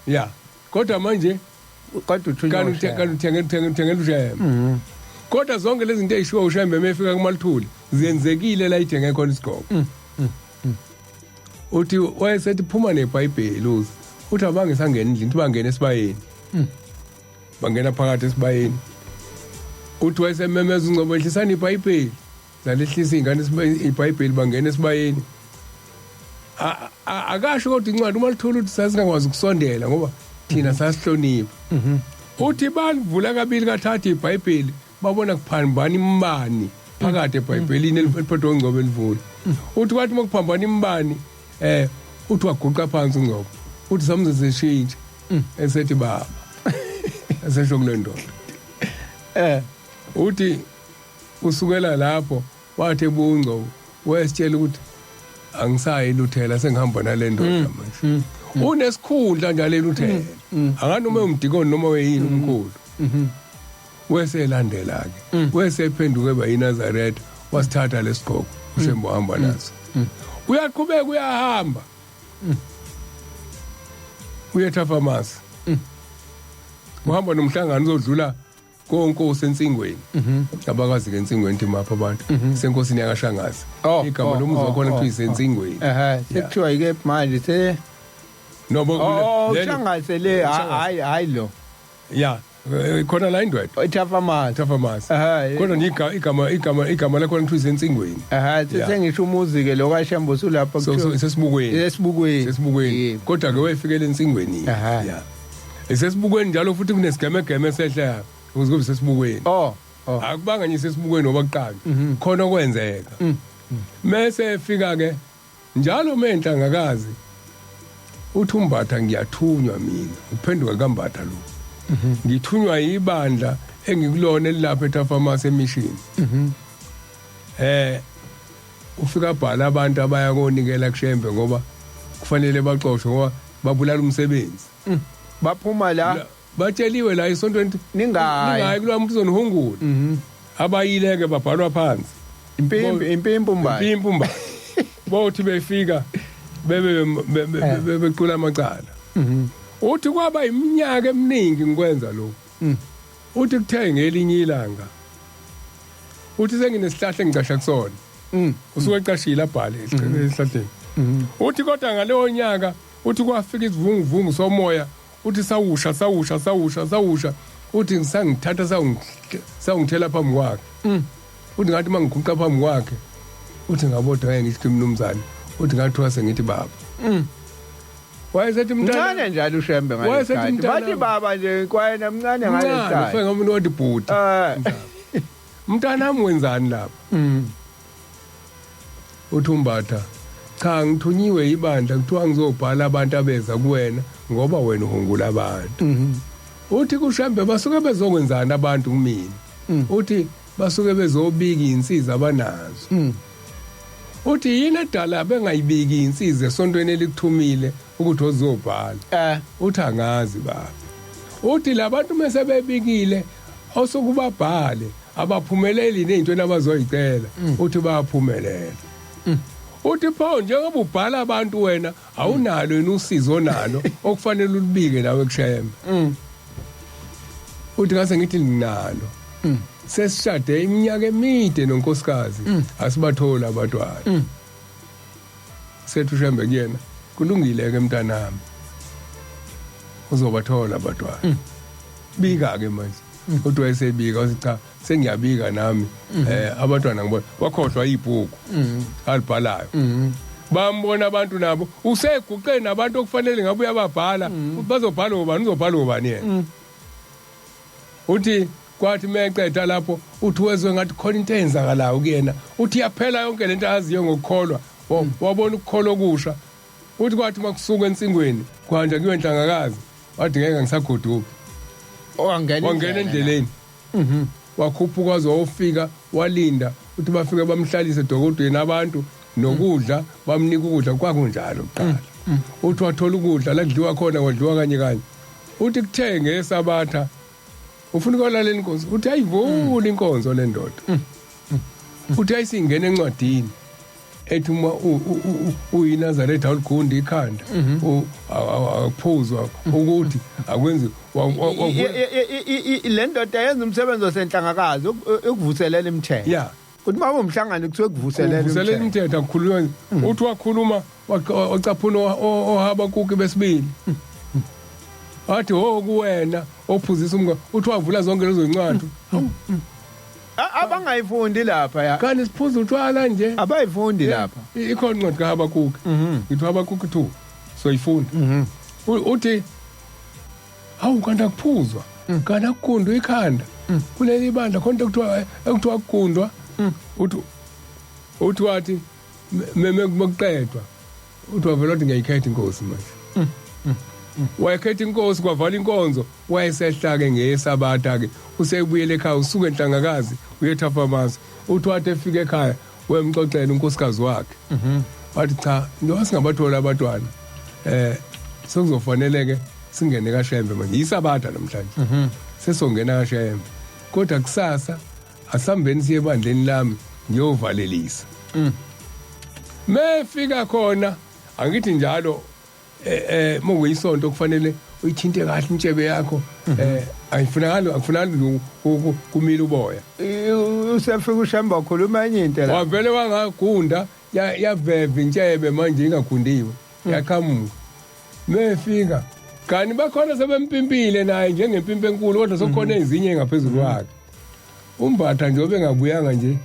Yeah. Kodwa manje kodwa uthunywa uthenge uShembe. Kodwa zonke lezi zinto ezishiwo uShembe mefika kuMalithuli ziyenzekile la ithenge khona isigqoko. Uthi wayesethi phuma neBhayibheli uze. Uthi abange sangena endlini bangena esibayeni. Bangena phakathi esibayeni. Uthi wayesememeza uNgcobo ehlisani iBhayibheli. Zalehlisa ingane iBhayibheli bangena esibayeni. Akasho kodwa incwadi uMalithuli uthi sasingakwazi ukusondela ngoba thina sasihlonipha. Uthi balivula kabili kathathu iBhayibheli babona kuphambana imbani phakathi eBhayibhelini eliphethwe uNgcobo elivula. Uthi kwathi makuphambana imbani uthi waguqa phansi uNgcobo. Uthi samze seshintshe esethi baba. Esesho kule ndoda. Uthi Kusukela lapho wathi ebungco wesitshela ukuthi angisayi eLuthela, sengihamba nale ndoda manje. Unesikhundla njalo eLuthela, anganoma umdikoni noma weyini umkhulu. Weselandela ke, wesephenduke bayiNazaretha, wasithatha lesigqoko uShembe uhamba naso. Uyaqhubeka uyahamba, uyethafa amasi, uhamba nomhlangano, uzodlula konkosi ensingweni. Abakazi ke ensingweni thi mapha abantu senkosini yakaShangazi. Igama lomuzi wakhona kuthiwa isensingweni. Ehe, sekuthiwa ike manje se Nobo. Oh, uShangase le, hayi hayi lo. Ya, khona la indwedwe. Ethafamasi. Thafamasi. Ehhe. Kodwa igama lakhona kuthiwa isensingweni. Ehe, sengisho umuzi ke lo kaShembe usulapha. So sesibukweni. Esibukweni. Sesibukweni. Yebo. Kodwa ke wayefikela ensingweni. Ya, esesibukweni njalo futhi kunesigemegeme esehla ukuze kube sesibukweni. Oh. Akubanga nje sesibukweni ngoba kuqala khona okwenzeka mese efika ke njalo menhlangakazi uthi uMbatha, ngiyathunywa mina, uphenduka kaMbatha lo, ngithunywa ibandla engikulona elilapha eTafamasi emission. Ufika bhala abantu abaya konikela kuShembe ngoba kufanele baxoshwe ngoba babulala umsebenzi. Baphuma la. Batsheliwe la esontweni ukuthi Ningayi. Ningayi kulowa muntu uzonihungula. Abayileke babhalwa phansi. Impimpi impimpi umbali. Impimpi umbali. Bothi befika bebe bequla amacala. Uthi kwaba iminyaka eminingi ngikwenza lokhu. Uthi kuthe ngelinye ilanga, uthi senginesihlahla engicasha kusona. Usuke ecashile abhale esihlahleni. Uthi kodwa ngaleyo nyaka, uthi kwafika isivunguvungu somoya, uthi sawusha sawusha sawusha sawusha, uthi ngisangithatha sawungithela phambi kwakhe. Uthi ngathi mangiguqa phambi kwakhe, uthi ngabodwa ngeke ngithi mnumzane, uthi ngathiwa sengithi baba. Wayesethi mntana. Mncane njalo uShembe Wayesethi ngalesikhathi. mntana. Bathi baba nje kwayena mncane Mncane. ngalesikhathi. Ufike ngomuntu wathi bhuti. Mntanami, wenzani lapha? Uthi uMbatha, cha, ngithunyiwe ibandla, kuthiwa ngizobhala abantu abeza kuwena ngoba wena uhungula abantu. Uthi kuShembe, basuke bezokwenzani abantu kumina? Uthi basuke bezobika insiza abanazo. Uthi yini edala bengayibiki insiza esontweni elikuthumile ukuthi ozobhala? Uthi angazi baba. Uthi labantu mase bebikile osukubabhale abaphumeleli nezintweni abazoyicela. Uthi bayaphumelela. Uthi pho njengoba ubhala abantu wena awunalo yini usizo onalo okufanele ulubike nawe kuShembe? Uthi ngase ngithi nginalo, sesishade iminyaka emide nonkosikazi, asibathola abantwana. Sethu uShembe kuyena, kulungile ke mntanami, uzobathola abantwana, bika ke manje. Kodwa wayesebika, wathi cha, sengiyabika nami abantwana ngibona. Wakhohlwa ibhuku alibhalayo. Bambona abantu nabo useguqe nabantu okufanele ngabe uyababhala, bazobhala ubani, uzobhala ubani yena. Uthi kwathi meqeda lapho, uthi wezwe ngathi khona into eyenzakalayo kuyena. Uthi yaphela yonke lento aziyo ngokukholwa. Wabona ukukholwa okusha. Uthi kwathi makusuka ensingweni kwanja kuyo enhlangakazi, wathi ngeke ngisagoduka. Wangena. Wangena endleleni, wakhuphuka waze wawufika walinda. Uthi bafike bamhlalise edokodweni abantu nokudla, bamnika ukudla, kwakunjalo kuqala. Uthi wathola ukudla la kudliwa khona, kwadliwa kanye kanye. Uthi kuthe ngesabatha ufuna ukulalela inkonzo, uthi ayivuli inkonzo le ndoda. Uthi ayisingena encwadini ethi uma uyiNazaretha awuligundi ikhanda, akuphuzwa, ukuthi akwenzi Le ndoda yenza umsebenzi wasenhlangakazi ukuvuselela imithetho. Kuthi uma umhlangano kuthiwe kuvuselela uvuselela imithetho. Imithetho akukhulunywa. Uthi wakhuluma wacaphuna oHabakuki besibili, wathi ho kuwena ophuzisa umka. Uthi wavula zonke lezo ncwadi. Abangayifundi lapha ya. Kanti siphuza utshwala nje. Abayifundi lapha. Ikhona incwadi kaHabakuki, ngithi Habakuki 2, soyifunda. Uthi hawu, kanti akuphuzwa, kanti akugundwa ikhanda kuleli bandla, khona into ekuthiwa kugundwa. Uthi wathi mekuqedwa, uthi wavela wathi ngiyayikhetha inkosi manje. Wayekhetha inkosi, kwavala inkonzo, wayesehla-ke ngesabatha-ke, usebuyele ekhaya, usuke enhlangakazi uyethafamasi. Uthi wathi efika ekhaya wemxoxela unkosikazi wakhe. Wathi cha, njengoba singabathola abantwana, sekuzofanele ke singene kaShembe manje. Yisabatha namhlanje. Sesongena kaShembe. Kodwa kusasa asambeni siye ebandleni lami ngiyovalelisa. Mefika khona angithi njalo mokuyisonto kufanele uyithinte kahle intshebe yakho, ayifunakali, akufunakali kumila uboya. Usefika uShembe wakhuluma enye into la. Wavele wangagunda, yaveva intshebe manje ingagundiwe, yaqhamuka. Mefika kani bakhona sebempimpile naye njengempimpi enkulu, kodwa sekukhona ezinye ngaphezulu kwakhe. Umbatha nje obengabuyanga nje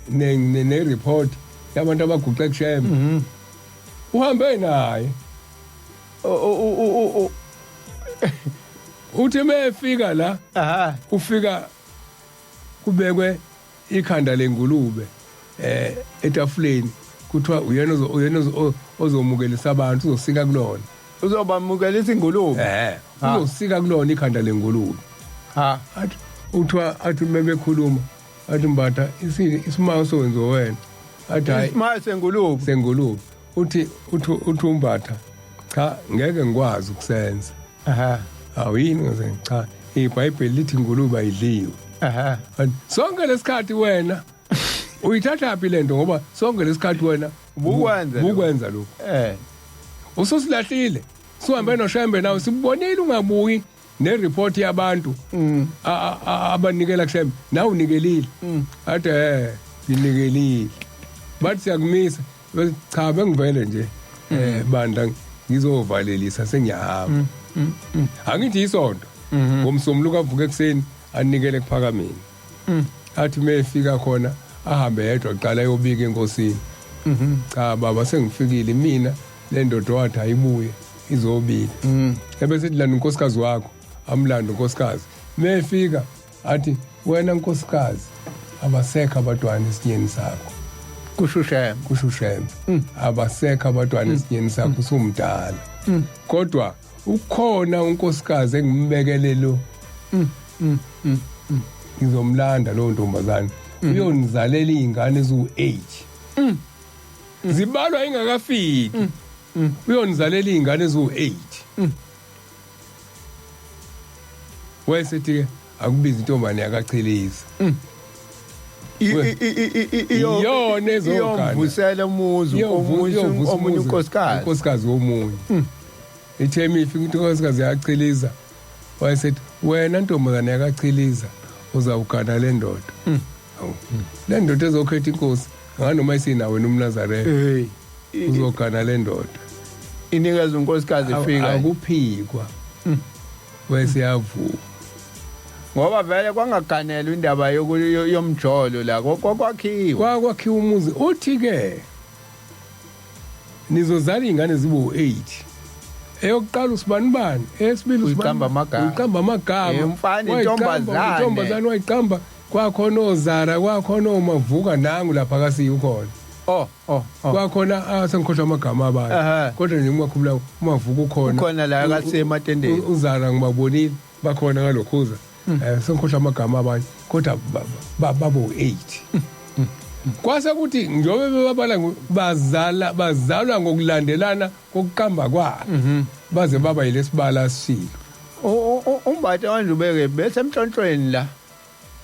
ne report yabantu abaguqe kuShembe, uhambe naye. Uthi mefika la, ufika kubekwe ikhanda lengulube etafuleni, kuthiwa uyena ozomukelisa abantu, uzosika kulona. Uzobamukelisa ingulube. Uzosika kulona ikhanda lengulube. Athi uthiwa, athi mebekhuluma, athi Mbatha, isimanga sokwenziwa wena. Athi hayi. Isimanga sengulube. Sengulube. Uthi uMbatha, cha, ngeke ngikwazi ukusenza. Awu, yini ngase? Cha, iBhayibheli lithi ingulube ayidliwe. Athi, sonke lesikhathi wena uyithatha phi lento, ngoba sonke lesikhathi wena Ubukwenza lokho. Ubukwenza lokho. Ususilahlile, sihambe noShembe nawe, sibonile ungabuyi nereport yabantu abanikela kuShembe, nawe unikelile. Athi nginikelile, bathi siyakumisa. Bese, cha, bengivele nje bandla ngizovalelisa, sengiyahamba. Angithi isonto ngomsombuluko avuka ekuseni anikele kuphakameni. Athi mefika khona ahambe yedwa kuqala ayobika enkosini. Cha baba, sengifikile mina, le ndoda wathi ayibuye izobika. Ebese ethi landa unkosikazi wakho, amlanda unkosikazi. Mefika athi, wena nkosikazi, abasekho abantwana esinyeni sakho. Kusho uShembe. Kusho uShembe, abasekho abantwana esinyeni sakho, usumdala, kodwa ukhona unkosikazi engimbekele lo, ngizomlanda lowo ntombazane, uyonizalela iy'ngane eziwu-8, zibalwa ingakafiki, uyonizalela iy'ngane eziwu-8. Wayesethi-ke akubiza intombane yakachiliza. Iyona ezogana. Iyomvusela umuzi omunye, omunye unkosikazi. Unkosikazi womunye. Ithe ifika inkosikazi yachiliza, wayesethi, wena ntombazane yakachiliza, uzawugana le ndoda. Hawu, le ndoda ezokhetha inkosi nganoma isinawe nomNazaretha. Hey. Uzogana le ndoda. Inikeza unkosikazi ifika. Akuphikwa, wesiyavuma. Ngoba vele kwangaganelwa indaba yomjolo la, kwakhiwa. Kwakwakhiwa umuzi. Uthi ke nizozala iy'ngane zibe u-8, eyokuqala usibanibani, eyesibili Uyiqamba amagama. Uyiqamba amagama. Umfana, Wayiqamba, intombazane. Intombazane wayiqamba, kwakhona ozara, kwakhona omavuka, nangu lapha kasiyi ukhona. Oh. Kwakhona, sengikhohlwa amagama abantu, kodwa nje ngiwakhumula, umavuka ukhona. Ukhona la kasiye ematendeni. Uzara ngibabonile, bakhona ngalokhuza, sengikhohlwa amagama abanye, kodwa babo 8. Kwase kuthi njengoba bebabala bazala, bazalwa ngokulandelana kokuqamba kwakhe, baze baba yilesibala sishilo. Umbatha kanje ubeke bese emntlontweni la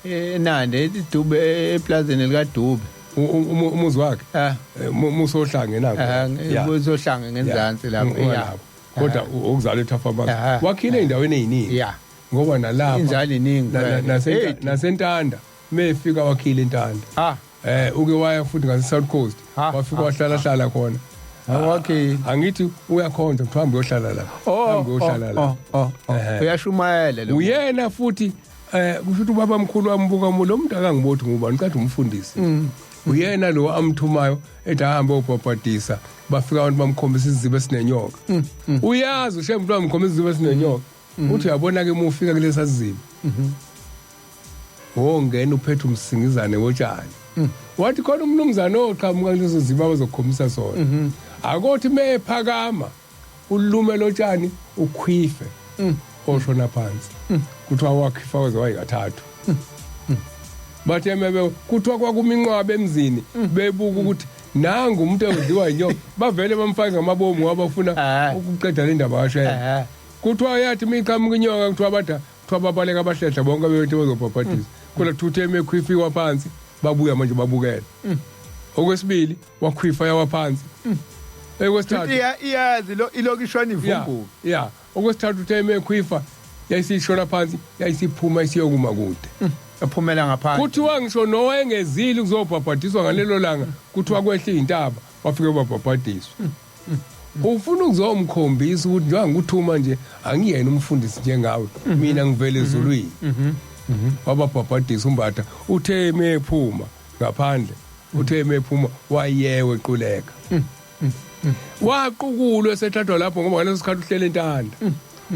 eNande, iDube, eplazini likaDube. Umuzi wakhe? Ah. Musohlange nango. Kuzohlanga ngenzansi lapho, ya. Kodwa ukuzalwa eThafamasi, wakhile ey'ndaweni ey'ningi, ngoba nalapha Inzalo iningi. Nasentanda mefika wakhile intanda. Uke waya futhi ngase South Coast, wafika wahlala hlala khona. Wakhile. Angithi uyakhonza, kuthiwa hambe uyohlala la, hambe uyohlala la. Oh. Uyashumayela lo. Uyena futhi, kusho ukuthi ubaba mkhulu wambuka lo muntu, akangiboti ngubani, ucathi umfundisi. Uyena lo amthumayo ethi ahambe obhabhadisa, bafika abantu bamkhombisa isiziba esinenyoka. Uyazi ushe umuntu wamkhombisa isiziba esinenyoka, uthi uyabona ke uma ufika kulesa siziba, wongena uphethe umsingizane wotshani. Wathi khona umnumzane oqhamuka kuleso ziba abazokukhombisa sona, akothi mephakama ulume lotshani ukhwife oshona phansi. Kuthiwa wakhifa waze wayikathathu. Bathe mebe kuthiwa kwakuminqwaba emzini bebuka ukuthi nangu umuntu odliwa inyoka, bavele bamfake ngamabomu ngoba bafuna ukuqeda le ndaba kaShembe. Kuthiwa yathi miqhamuka inyoka, kuthiwa bada, kuthiwa babaleka abahlehla bonke bebethi bazobhabhadisa. Kodwa thuthe emekhwifiwa phansi, babuya manje babukela. Okwesibili wakhwifa yawa phansi. Okwesithathu Iyazi lo ilokishona ivumbuka. Ya, okwesithathu uthe emekhwifa yayisishona phansi, yayisiphuma isiyokuma kude. Ephumela ngaphandle. Kuthiwa ngisho nowengezile ukuzobhabhadiswa ngalelo langa, kuthiwa kwehla intaba wafike babhabhadiswa. Ufuna ukuzomkhombisa ukuthi njengoba ngikuthuma nje angiyena umfundisi njengawe, mina ngivele ezulwini. Wababhabhadisa uMbatha, uthe mephuma ngaphandle, uthe mephuma wayewe quleka. Waqukulwe esethathwa lapho ngoba ngaleso sikhathi uhlele entanda.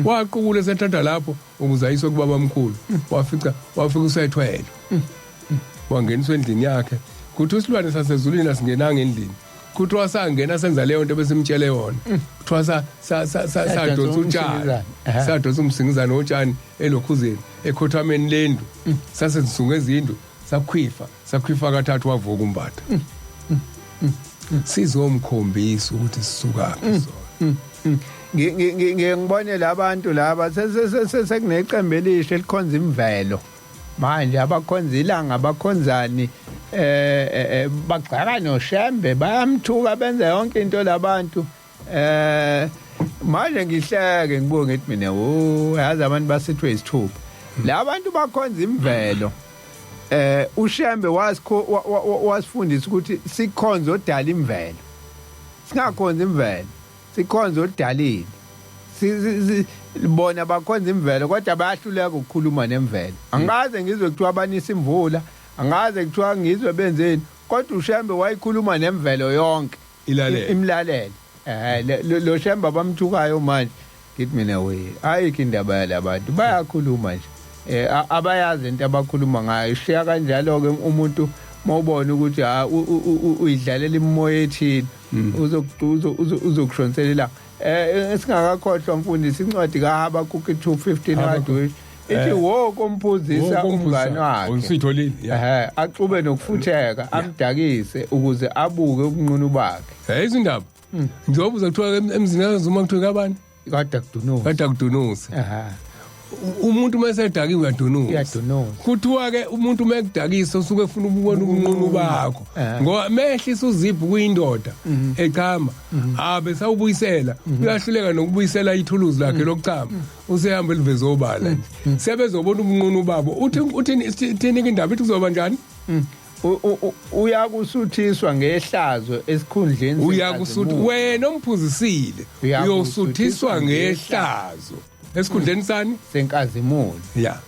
Waqukulwe esethathwa lapho ukuze ayiswe kubaba omkhulu. Wafica wafika usethwele. Wangeniswa endlini yakhe. Kuthi isilwane sasezulwini asingenanga endlini. Kuthiwa sangena senza leyo nto besimtshele yona. Kuthiwa sa sa sa sadonsa utshani. Sadonsa umsingizane wotshani elokhuzeni ekhothameni lendlu. Sase sizungeza indlu sakhwifa, sakhwifa kathathu wavuka uMbatha. Sizomkhombisa ukuthi sisukaphi sona. Ngiye ngibone labantu laba sekuneqembu elisha elikhonza imvelo. Manje abakhonza ilanga, abakhonzani, bagxeka noShembe, bayamthuka, benza yonke into labantu. Manje ngihleke ngibuke ngithi mina, wo, yazi abantu basithwe isithupha. Labantu bakhonza imvelo. UShembe wasifundisa ukuthi sikhonze odala imvelo. Singakhonza imvelo, sikhonze odalile. Bona bakhonza imvelo kodwa bayahluleka ukukhuluma nemvelo. Angikaze ngizwe kuthiwa banisa imvula, angikaze kuthiwa ngizwe benzeni, kodwa uShembe wayikhuluma nemvelo yonke. Ilalele. Imlalele. Lo Shembe abamthukayo manje ngithi mina we, ayikho indaba yalabantu, bayakhuluma nje. Abayazi into abakhuluma ngayo. Ishiya kanjalo ke umuntu mawubona ukuthi ha uyidlalela imimoya ethile, uzokushonsela ilanga. Singakakhohlwa mfundisi incwadi kaHabakuki 2:15 kaDush ithi wo komphuzisa umngane wakhe. Usitholile. Axube nokufutheka amdakise ukuze abuke ubunqunu bakhe. Izindaba. Njengoba uzothiwa emzini kaZuma kuthiwa kabani? Kade kudunusa. Kade kudunusa. Umuntu uma esedakiwe uyadunusa. Uyadunusa. Kuthiwa ke umuntu uma ekudakisa usuke efuna ukubona ubunqunu bakho. Ngoba mehlisa uziphu kuyindoda echama, abe sawubuyisela, uyahluleka nokubuyisela ithuluzi lakhe lokuchama. Usehamba eliveze obala nje. Sebezobona ubunqunu babo. Uthi uthini ithini indaba ithi kuzoba njani? Uyakusuthiswa ngehlazo esikhundleni Uyakusutha wena omphuzisile, uyosuthiswa ngehlazo esikhundleni sani? Senkazimulo. Ya.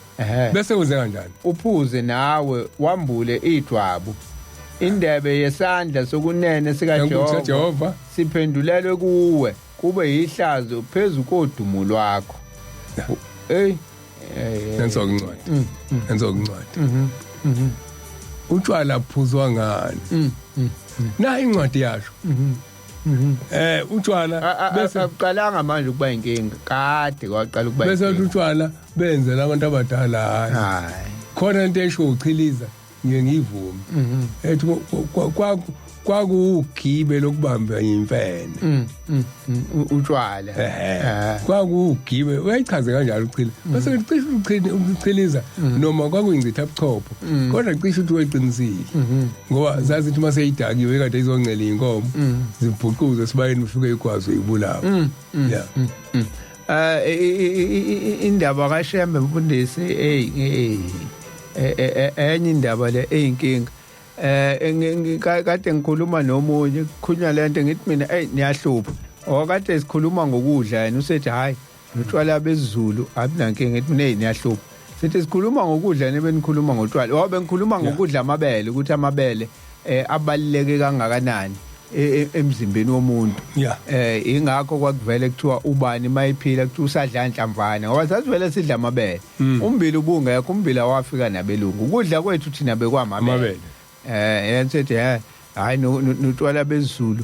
Bese wenze kanjani? Uphuze nawe wambule idwabu. Indebe yesandla sokunene sikaJehova siphendulelwe kuwe, kube yihlazo phezu kodumo lwakho. Hey. Nenzo incwadi. Nenzo incwadi. Utshwala buphuzwa ngani? Na incwadi yasho. Utshwala bese akuqalanga manje ukuba inkinga. Kade kwaqala ukuba inkinga. Bese utshwala benzela abantu abadala hayi. Khona into esho uchiliza ngiye ngiyivume. Ethi kwakuwugibe lokubamba imfene. Utshwala. Kwakuwugibe, uyayichaze kanjalo uchili. Bese cishe uchiliza noma kwakuyingcitha buchopho. Kodwa cishe uthi weqinisile. Ngoba zazithi uma seyidakiwe kade izoncela inkomo, zibhuquze sibayeni ufike igwazi uyibulawa. Yeah. Indaba kaShembe mfundisi, hey enye indaba le eyinkinga. Kade ngikhuluma nomunye kukhulunywa lento ngithi mina hey niyahlupha. Okade sikhuluma ngokudla yena usethi hayi utshwala bezulu abunankinga, ngithi mina hey niyahlupha. Sithi sikhuluma ngokudla nibe nikhuluma ngotshwala. Wabe ngikhuluma ngokudla amabele ukuthi amabele abaluleke kangakanani emzimbeni womuntu. Ingakho kwakuvele kuthiwa ubani mayiphila kuthiwa usadla inhlamvana ngoba sasivele sidla amabele. Umbila ubungekho, umbila wafika nabelungu. Ukudla kwethu thina bekwamabele. Yena sethi hayi notshwala bezulu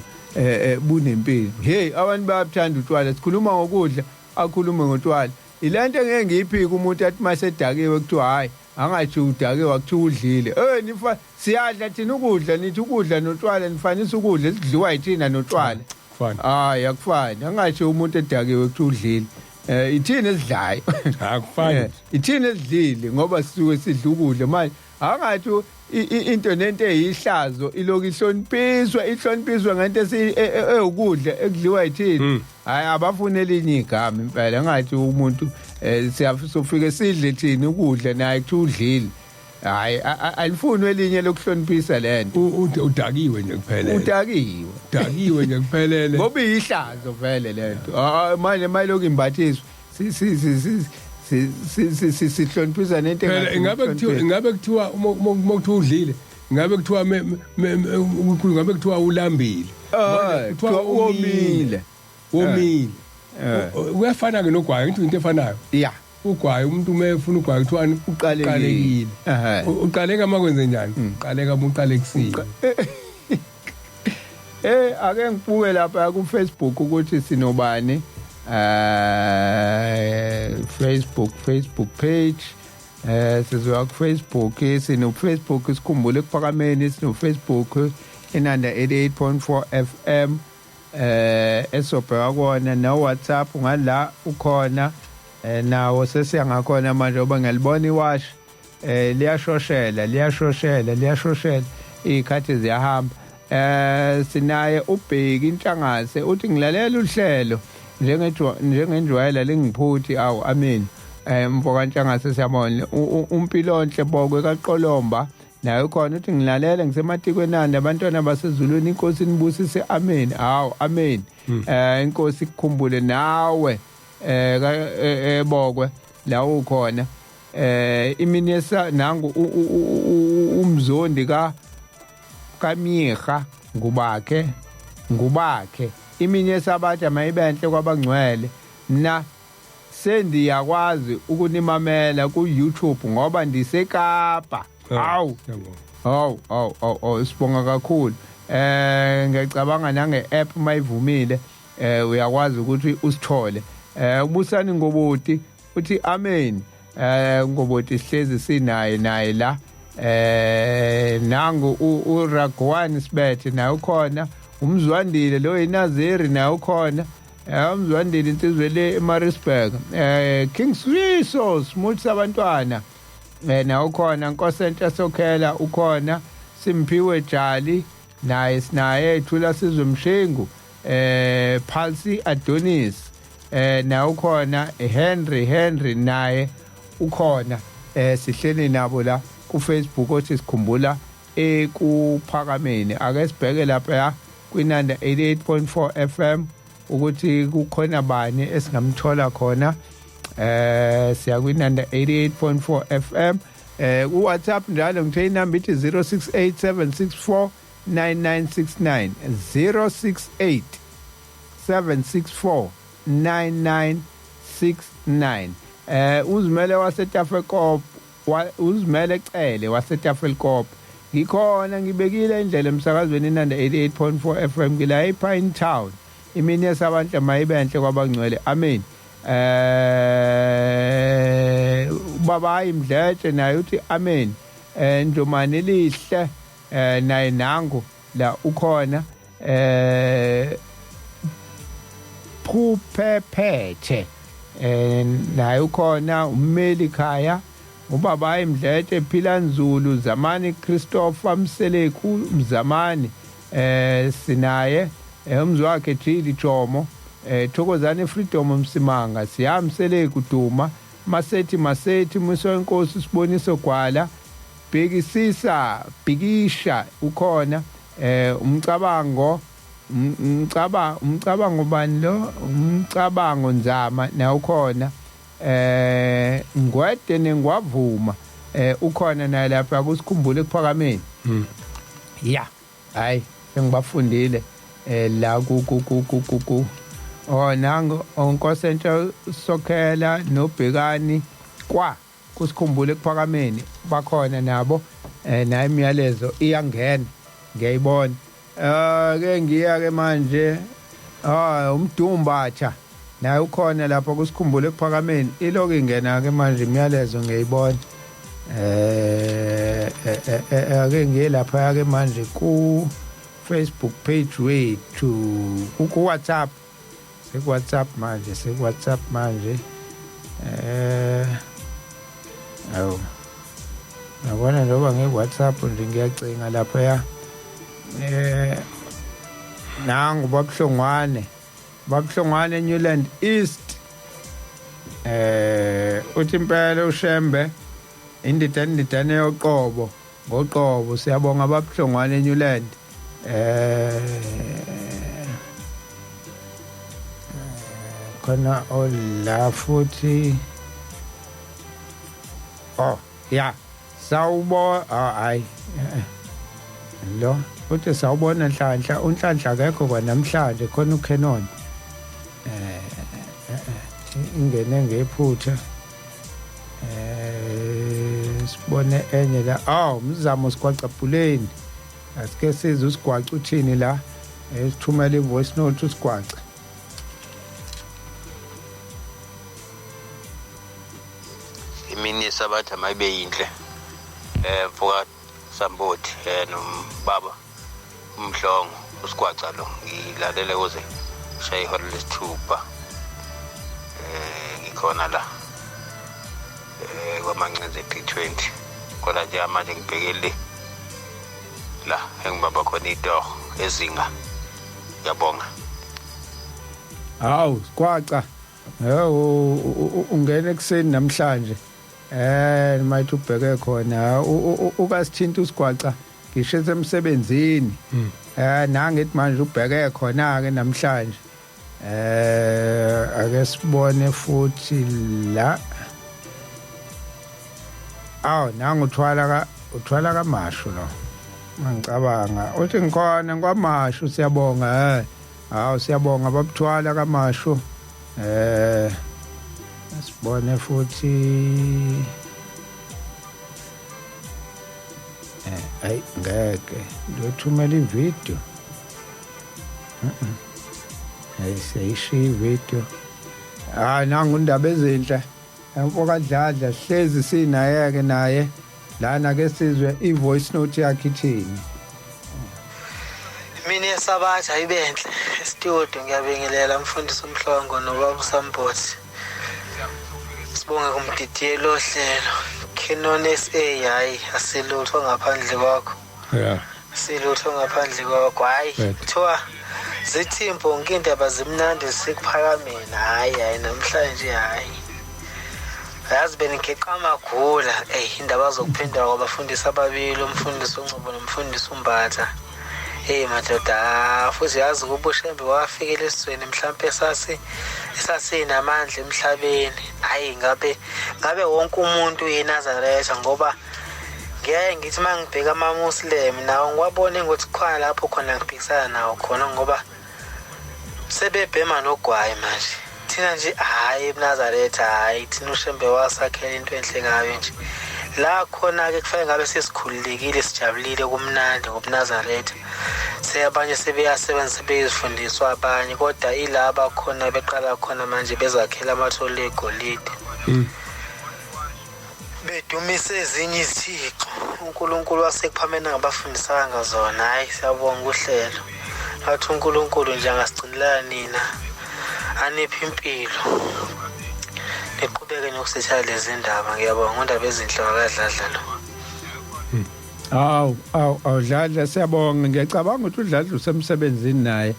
bunempilo. Hey abantu bayabuthanda utshwala, sikhuluma ngokudla akhulume ngotshwala. Ilento engeke ngiyiphike umuntu athi masedakiwe kuthiwa hayi Angathi udakiwe akuthiwa udlile. Nifa siyadla thina ukudla, nithi ukudla notshwala, nifanisa ukudla esidliwa yithina notshwala. Kufana. Hayi, akufani. Angathi umuntu edakiwe kuthiwa udlile. Ithina esidlayo. Akufani. Ithina esidlile ngoba sisuke sidla ukudla. Manje angathi into nento eyihlazo iloku ihloniphiswa ngento ewukudla ekudliwa yithina. Hayi, abafuni elinye igama impela. Ngathi umuntu siyafike sidle thina ukudla naye kuthiwa udlile. Hayi, alifuni elinye lokuhloniphisa lento. Udakiwe nje kuphelele. Udakiwe. Udakiwe nje kuphelele. Ngoba iyihlazo vele lento. Manje mayiloku imbathiswa si si si si si si si sihloniphisa nento. Phela ingabe kuthiwa uma kuthiwa udlile, ingabe kuthiwa ngabe kuthiwa ulambile? Manje kuthiwa womile. Womile. Kuyafana ke nogwayi, ngithi into efanayo. Ugwayi, umuntu uma efuna ugwayi kuthiwani? Uqalekile. Uqaleka uma kwenze njani? Uqaleka uma uqalekisile. Ake ngibuke lapha ku Facebook ukuthi sinobani. Facebook page, sizoya ku Facebook, sino Facebook sikhumbule ekuphakameni, sino Facebook inanda 88.4 FM esobheka kona, no WhatsApp ngala ukhona, nawo sesiya ngakhona manje ngoba ngiyalibona iwashi liyashoshela, liyashoshela, liyashoshela, izikhathi ziyahamba. Sinaye uBheki Intshangase, uthi ngilalela uhlelo njengenjwayela lingiphuthi. Awu, amen. Mfoka Ntshangase, siyabona. Umpilonhle Bokwe kaQolomba naye khona, uthi ngilalela ngisematikweni abantwana basezulwini, inkosi nibusise, amen. Awu, amen. Inkosi ikukhumbule nawe ebokwe la ukhona. Imini yesa nangu umzondi ka kaMiha ngubakhe. Imini yesabatha mayibenhle kwabangcwele. Mina sendiyakwazi ukunimamela ku YouTube ngoba ndiseKapa. Awu. Siyabonga. Hawu, hawu, hawu, hawu, sibonga kakhulu. Ngiyacabanga nange app mayivumile uyakwazi ukuthi usithole. Ubusani Ngoboti uthi amen. Ngoboti sihlezi sinaye naye la. Nangu uRagwan Sibethe naye ukhona. Umzwandile lo iNaziri naye ukhona. Umzwandile insizwe le eMaritzburg. King Swiso Smooth sabantwana. Nawe ukhona. Nkosentsha Sokhela ukhona. Simphiwe Jali naye sinaye. Thula Sizwe Mshengu, Palsi Adonis naye ukhona. Henry naye ukhona. Sihleli nabo la ku Facebook othi sikhumbula ekuphakameni. Ake sibheke lapha kwinanda 88.4 FM ukuthi kukhona bani esingamthola khona. Siya kwinanda 88.4 FM ku WhatsApp njalo, ngithe inamba ithi 068764 9969, 068 764 9969. Uzimele waseTafekop, uzimele Cele waseTafelkop, ngikhona ngibekile indlela emsakazweni inanda 88.4 FM, ngila ePine Town. Imini yesabantu mayibenhle kwabangcwele, amen. Baba Imdletshe naye uthi amen. Njomane lihle naye nangu la ukhona. Phuphephethe naye ukhona. Ummeli khaya ubaba Imdletshe, Phila Nzulu, Zamani Christopher Mseleku Mzamani sinaye, umzi wakhe Jili Jomo, Thokozani Freedom Msimanga, Siyamseleku Duma, Masethi Masethi Muso inkosi, Siboniso Gwala, Bhekisisa Bhikisha ukhona. Umcabango umcabango bani lo, umcabango Nzama naye ukhona. Ngwede nengwavuma ukhona naye lapha kusikhumbule ekuphakameni. Ya, hayi, sengibafundile la ku ku ku ku ku ku oh, nango onkosentsha Sokhela noBhekani kwa kusikhumbule ekuphakameni bakhona nabo. Nayo imiyalezo iyangena, ngiyayibona. Ke ngiya ke manje, umdumbatsha naye ukhona lapha kusikhumbule ekuphakameni. Iloku ingena ke manje imiyalezo, ngiyayibona. Ake ngiye lapha ke manje ku Facebook page wethu, ku WhatsApp, seku WhatsApp manje, seku WhatsApp manje. Awu, yabona, njengoba nge-WhatsApp nje ngiyacinga lapha ya. Nangu babuhlongwane, babuhlongwane Newland East. Uthi impela uShembe indidane, indidane yoqobo ngoqobo. Siyabonga babuhlongwane Newland. Khona ola futhi. Oh ya, sawubo, hayi, lo uthi sawubona Nhlanhla. uNhlanhla akekho kwanamhlanje. Khona uCanon, ingene ngephutha. Sibone enye la. Aw, umzamo sigwacabhuleni, asike sizwe usigwaca uthini la. Sithumela i-voice note usigwaca. Imini yesabatha mayibe yinhle, mfoka Sambothi nombaba uMhlongo. Usigwaca lo, ngilalele kuze shaye ihora lesithupha. Ngikhona la kwaMancinze P20, kodwa nje manje ngibhekele la engibamba khona itoho ezinga. Ngiyabonga. Hawu sigwaca, ungena ekuseni namhlanje. Mayithi ubheke khona ukasithinta usigwaca ngisho esemsebenzini. Nangithi manje ubheke khona ke namhlanje. Ake sibone futhi la. Aw, nangu uthwala ka, uthwala kaMashu lo. Mangicabanga uthi ngikhona kwaMashu. Siyabonga. Hawu, siyabonga babuthwala kaMashu. Sibone futhi. Ayi, ngeke ngiyothumela ivideo. Hayi, siyayishiya ivideo. Hayi, nangu indaba ezinhle mfoka Dladla, hlezi sinaye ke naye lana. Ke sizwe i-voice note yakhe ithini. Imini yesabatha ibe enhle estudio. Ngiyabingelela mfundisi uMhlongo nobaba uSambothi. Sibonge kumdidiyeli ohlelo Canon SA. Hayi, asilutho ngaphandle kwakho. Silutho ngaphandle kwakho, hayi. Kuthiwa zithi imbongi indaba zimnandi zisekuphakameni. Hayi, hayi, namhlanje, hayi, yazi benigeqa amagula. Eyi, indaba zokuphendula kwabafundisi ababili, umfundisi uNgcobo nomfundisi uMbatha. Hey madoda, futhi yazi ukuba uShembe wafikela esizweni mhlampe esasinamandla emhlabeni. Hayi, ngabe wonke umuntu uyiNazaretha, ngoba ngiyaye ngithi uma ngibheka ama-Muslim nawo ngiwabone ngokuthi khona lapho khona ngiphikisana nawo khona, ngoba sebebhema nogwayi manje. Thina nje, hhayi, ebuNazaretha, hhayi, thina uShembe wasakhela into enhle kabi nje. La khona-ke kufanele ngabe sesikhululekile, sijabulile, kumnandi ngobuNazaretha. Abanye sebeyasebenza, sebeyizifundiswa abanye, kodwa ilaba khona beqala khona manje bezakhela amathole egolide, bedumise ezinye izithixo uNkulunkulu wasekuphameni angabafundisanga zona. Hhayi, siyabonga uhlelo. Ngathi uNkulunkulu nje angasigcinela nina, aniphe impilo, niqhubeke nokusitshela lezi ndaba. Ngiyabonga, undaba ezinhle wakaDladla lo. Awu, awu, awu Dladla, siyabonga. Ngiyacabanga ukuthi uDladla usemsebenzini naye.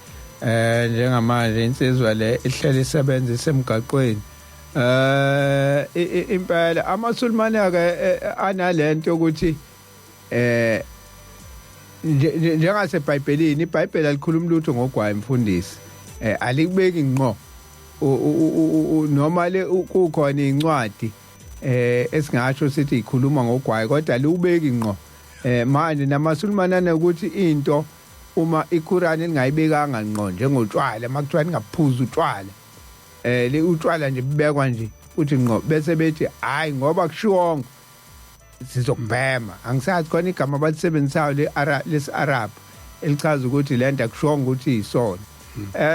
Njengamanje insizwa le ihleli isebenza isemgaqweni. Impela amaSulumane ke analento ukuthi njengaseBhayibhelini, iBhayibheli alikhuluma lutho ngogwayi mfundisi. Alikubeki ngqo, noma le kukhona incwadi esingasho sithi ikhuluma ngogwayi, kodwa liubeki ngqo. Manje namaSulumane anokuthi into uma iQuran lingayibekanga ngqo, njengotshwala, makuthiwa ningaphuza utshwala, le utshwala nje bubekwa nje uthi ngqo, bese bethi hayi, ngoba kushiwongo sizokubhema. Angisazi khona igama abalisebenzisayo le lesi-Arab elichaza ukuthi lento akushiwongo ukuthi isono.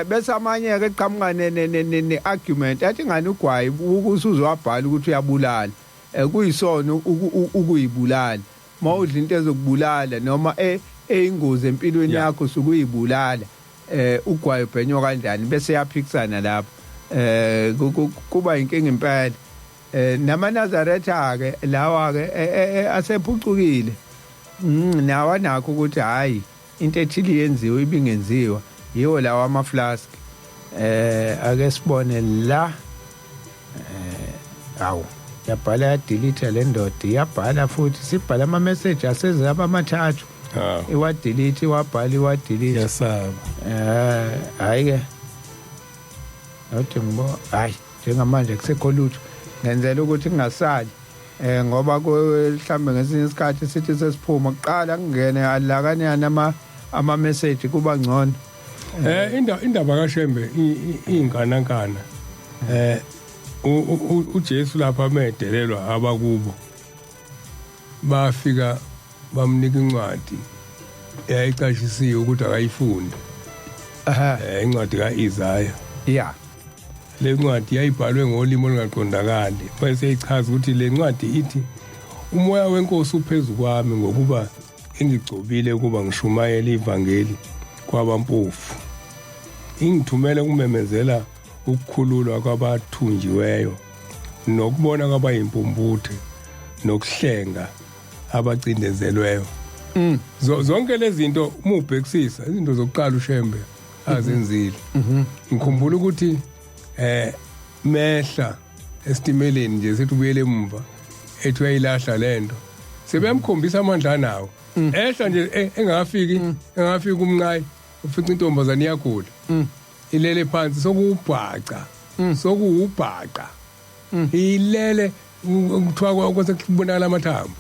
Bese amanye ke eqhamuka ne argument athi ngani ugwayi usuzowabhala ukuthi uyabulala. Kuyisono ukuyibulala. Mawudla into ezokubulala noma eyingozi empilweni yakho usukuyibulala. Ugwayi ubhenywa kanjani bese yaphikisana lapho. Kuba inkinga impela. NamaNazaretha ke lawa ke asephucukile. Nawa nakho ukuthi hayi into ethile yenziwe ibingenziwa, yiwo lawa ama flask. Ake sibone la. Awu yabhala ya delete le ndoda, iyabhala futhi sibhala ama message asezaba amathathu. Iwa delete, iwabhala, iwa delete. Yasaba. Hayi ke. Awuthi ngibo hayi njengamanje kusekho lutho. Ngenzela ukuthi ngingasali. Ngoba mhlambe ngesinye isikhathi sithi sesiphuma kuqala kungene alakanyana ama message kuba ngcono. Indaba kaShembe inganankana. uJesu lapha medelelwa abakubo bafika bamnika incwadi eyayicashisiwe ukuthi akayifunde. Incwadi kaIsaya. Yeah. Le ncwadi yayibhalwe ngolimi olungaqondakali, bese ichaza ukuthi le ncwadi ithi umoya wenkosi uphezu kwami ngokuba ingigcobile ukuba ngishumayele ivangeli kwabampofu, ingithumele ukumemezela ukukhululwa kwabathunjiweyo nokubona kwabayimpumputhe nokuhlenga abacindezelweyo. Zonke lezi zinto uma ubhekisisa izinto zokuqala uShembe azenzile. Ngikhumbula ukuthi mehla esitimeleni nje sithi ubuyele emuva ethi uyayilahla lento, sebeyamkhombisa amandla anawo. Ehla nje engakafiki umnqayi ufica intombazane iyagula, ilele phansi sokubhaca sokuwubhaqa ilele, kuthiwa kwase kubonakala amathambo.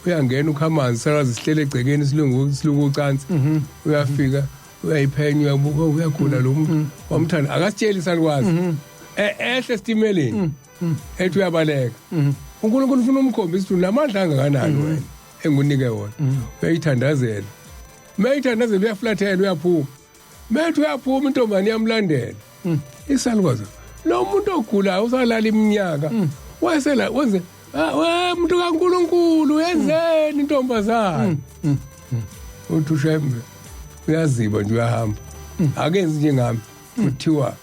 Uyangena ukhamanzi sakaze sihlele egcekeni silungu ucansi. Uyafika uyayiphenya, uyabuka, uyagula lo muntu wamthanda akasitsheli isalukwazi. Ehle esitimeleni ethi uyabaleka. uNkulunkulu ufuna umkhombisa ukuthi unamandla angakanani wena engunike wona. Uyayithandazela, mayithandazela uyaflathela, uyaphuma. Methi uyaphuma intombazane iyamlandela. Isalukwazi lo muntu ogulayo usalala iminyaka wayesela wenze we muntu kaNkuluNkulu wenzeni intombazane. Uthi uShembe uyaziba nje uyahamba, akenzi njengami. Kuthiwa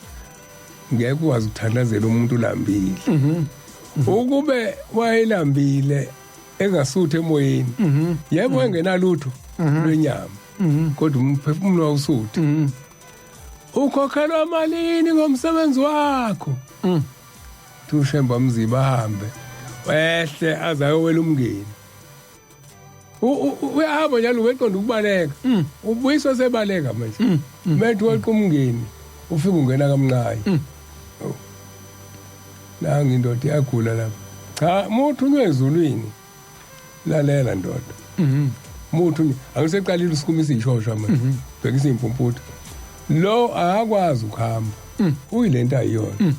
ngeke ukwazi ukuthandazela umuntu ulambile. Ukube wayelambile engasuthi emoyeni, yebo engenalutho lwenyama, kodwa umphefumulo wawusuthi. Ukhokhelwa malini ngomsebenzi wakho? UShembe amziba ahambe wehle aze ayowela umngeni. Uyahamba njalo weqonda ukubaleka, ubuyiswa sebaleka manje. Methu weqa umngeni ufika ungena kamnqayi. Nangi indoda iyagula lapha. Cha, muthunywe ezulwini. Lalela ndoda. Muthu angiseqalile usukumisa ishosha manje. Bhekisa impumputhe. Lo akakwazi ukuhamba. Uyilento ayiyona.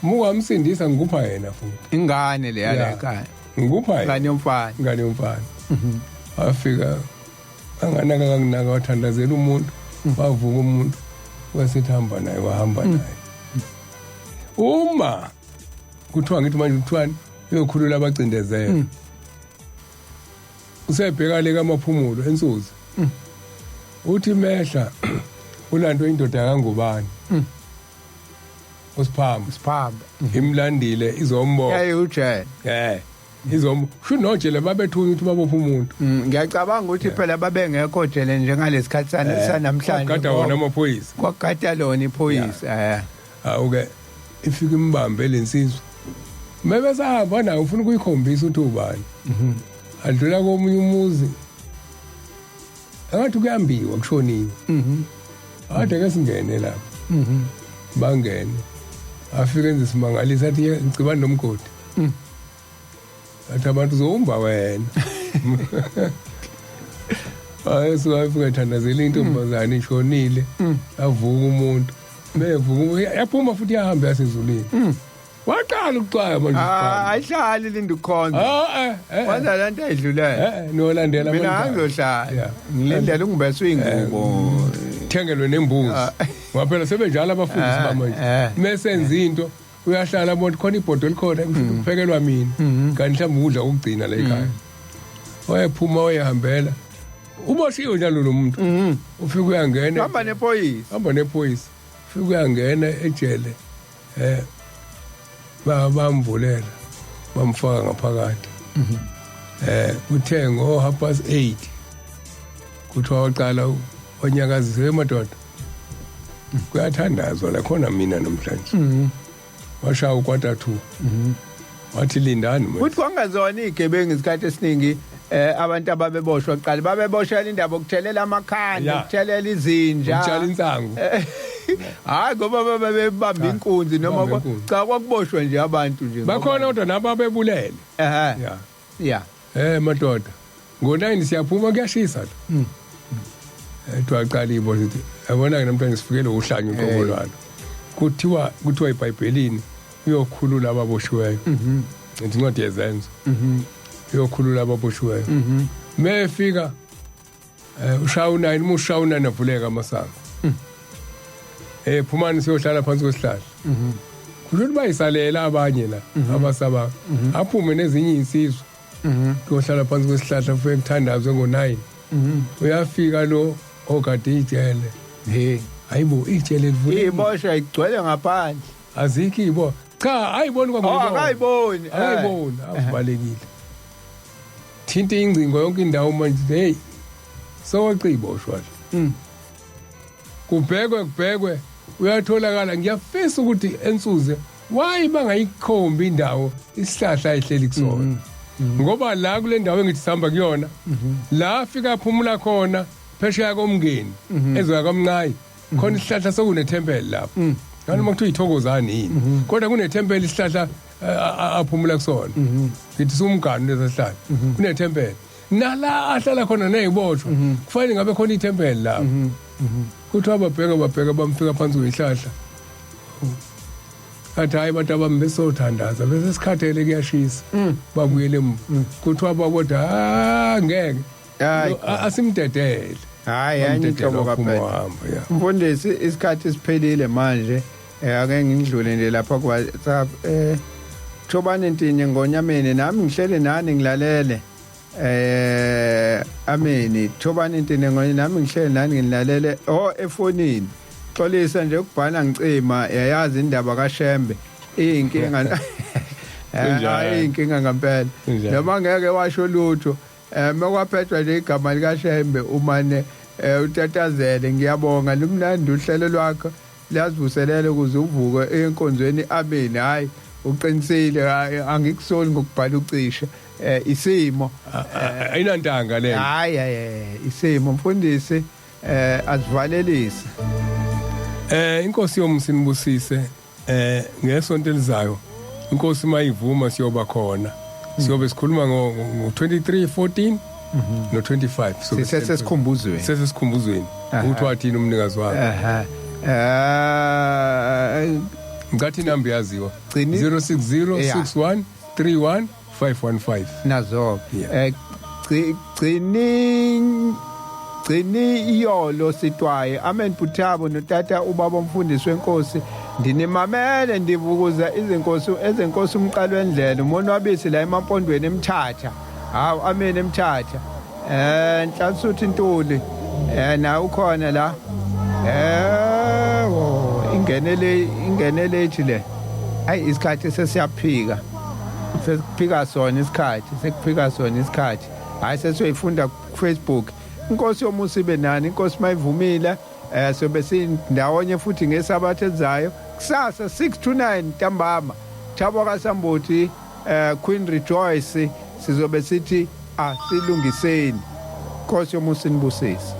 Mukwamsindisa ngikupha yena futhi. Ingane le yala ekhaya. Ngikupha yena. Ingane yomfana. Ingane yomfana. Afika anganaka kanginaka wathandazela umuntu, wavuka umuntu wasethi hamba naye, wahamba naye. Uma kuthiwa ngithi manje kuthiwani uyokhulula abacindezela. Usebheka le kaMaphumulo ensuzi. Uthi mehla ulandwe indoda kaNgubane. Usiphamba. Usiphamba. Imlandile izombopha. Yayujele. Izombo. Sho nojele babethunywa ukuthi babopha umuntu. Ngiyacabanga ukuthi phela babengekho jele njengalesikhathi sanamhlanje. Kwagada wona amaphoyisa. Kwagada lona iphoyisa. Awuke ifika imbambe lensizwa. Mebesahamba naye ufuna ukuyikhombisa ukuthi ubani. Adlula komunye umuzi. Angathi kuyambiwa kushoniwe. Ade ke singene lapha. Bangene. Afike enze isimangaliso athi ngicibani nomgodi. Athi abantu uzowumba wena. Hayi suka ethandazela intombazane ishonile. Avuka umuntu. Mevuka yaphuma futhi yahamba yasezulwini. Waqala ukuxwaya manje. Ayihlali linda ukukhonza. Wenza lento ayidlulayo. Nolandela mina angizohlala. Ngilindele ungibese ingubo. Thengelwe nembuzi. Ngoba phela sebenjalo abafundisi bamanje. Mesenza into Uyahlala bona khona ibhodo elikhona kuphekelwa mina, kanti mhlawumbe ukudla kokugcina la ekhaya. Wayephuma wayehambela, uboshiwe njalo lo muntu, ufika uyangena. Hamba nephoyisa. Hamba nephoyisa, ufika uyangena ejele, bamvulela, bamfaka ngaphakathi. Kuthe ngo 8:30 kuthiwa waqala wanyakazise, madoda, kuyathandazwa la khona mina namhlanje. Washaya u2:15, wathi lindani manje. Futhi kwangazona izigebengu isikhathi esiningi, abantu ababeboshwa kuqala babeboshela indaba okuthelela amakhanda, ukuthelela izinja, ukutshala insangu. Hayi, ngoba babebamba inkunzi noma Babamba inkunzi. Cha, kwakuboshwa nje abantu nje. Bakhona kodwa nababebulele. Ya. Madoda, ngo9 siyaphuma, kuyashisa la. Twaqala ibo sithi yabona ke namhlanje sifikele uhlanya uqobo lwalo. Kuthiwa eBhayibhelini uyokhulula ababoshiweyo. Ngithi incwadi yezenzo. Uyokhulula ababoshiweyo. Mefika ushaya u9, uma ushaya u9 avuleka amasango. Phumani siyohlala phansi kwesihlahla. Kusho ukuthi bayisalela abanye la abasaba. Aphume nezinye insizwa. Kuyohlala phansi kwesihlahla, kufike kuthandazwe ngo9. Uyafika lo ogade ijele. Hayibo, ijele livule. Iboshwa igcwele ngaphandle. Azikho ibo. Cha, ayiboni. Oh. Kwangibona. Akayiboni. Akayiboni, avalekile. Thinta ingcingo yonke indawo manje, hey. Sowaciboshwa la. Kubhekwe kubhekwe, uyatholakala. Ngiyafisa ukuthi ensuze why bangayikhombi indawo isihlahla ayihleli kusona. Ngoba la kule ndawo engithi sihamba kuyona, la afika aphumula khona phesheya komngeni ezoya kwamncayi, khona isihlahla sokunethempeli lapho. Ngani uma kuthiwa ithokozani yini? Kodwa kunethempeli isihlahla aphumula kusona. Ngithi sumganu lesihlahla. Kunethempeli. Nala ahlala khona neziboshwa. Kufanele ngabe khona ithempeli lapho. Kuthiwa babheka babheka, bamfika phansi kwezihlahla. Athi hayi bantu abami, besothandaza bese sikhathele, kuyashisa. Babuyele emuva. Kuthiwa babodwa, ah, ngeke. Hayi. Asimdedele. Hayi, enye inhlobo Bamdedela, waphuma kaphela. wahamba, ya. Mfundisi, isikhathi siphelile manje. Ake ngidlule nje lapha ku WhatsApp. Thobani Ntinye ngonyameni, nami ngihlele nani ngilalele. Ameni. Thobani Ntinye ngonyameni, nami ngihlele nani ngilalele. Oh, efonini. Xolisa nje ukubhala ngicima, yayazi indaba kaShembe. Iyinkinga. Kunjalo. Hayi, inkinga ngempela. Kunjalo. Noma ngeke washo lutho. Mekwaphethwa nje igama likaShembe umane utatazele. Ngiyabonga, lumnandi uhlelo lwakho, liyazivuselela ukuze uvuke enkonzweni. Amen. Hayi, uqinisile, hayi, angikusoli ngokubhala ucishe, isimo. Ayinantanga le. Hayi hayi, isimo mfundisi, asivalelise. Inkosi yomusa inibusise. Ngesonto elizayo, inkosi mayivuma, siyoba khona. Siyobe sikhuluma ngo 23 14 no 25. Sobe Sisesesikhumbuzweni. Sisesikhumbuzweni. Ukuthi wathini umnikazi wakhe. Aha. Ngicathi inamba yaziwa. Gcini 060 61 31 515. Nazo. Yeah. Gcini iyolo sitwaye. Amen Buthabo notata ubaba umfundisi wenkosi, ndinimamele ndivukuza izinkosi ezenkosi umqalo wendlela umonwabisi la emampondweni eMthatha. Hawu, amen eMthatha. Nhlansuthi Ntuli na ukhona la. Wo ingenele ingenele ethi le. Hayi, isikhathi sesiyaphika, sesiphika sona isikhathi, sekuphika sona isikhathi. Hayi, sesiyoyifunda ku Facebook. Inkosi yomusa ibe nani. Inkosi mayivumile, sobe sindawonye futhi ngesabatha ezayo kusasa 6 to 9 ntambama. Thabo kaSambuthi, Queen Rejoice, sizobe sithi asilungiseni. Inkosi yomusa inibusise.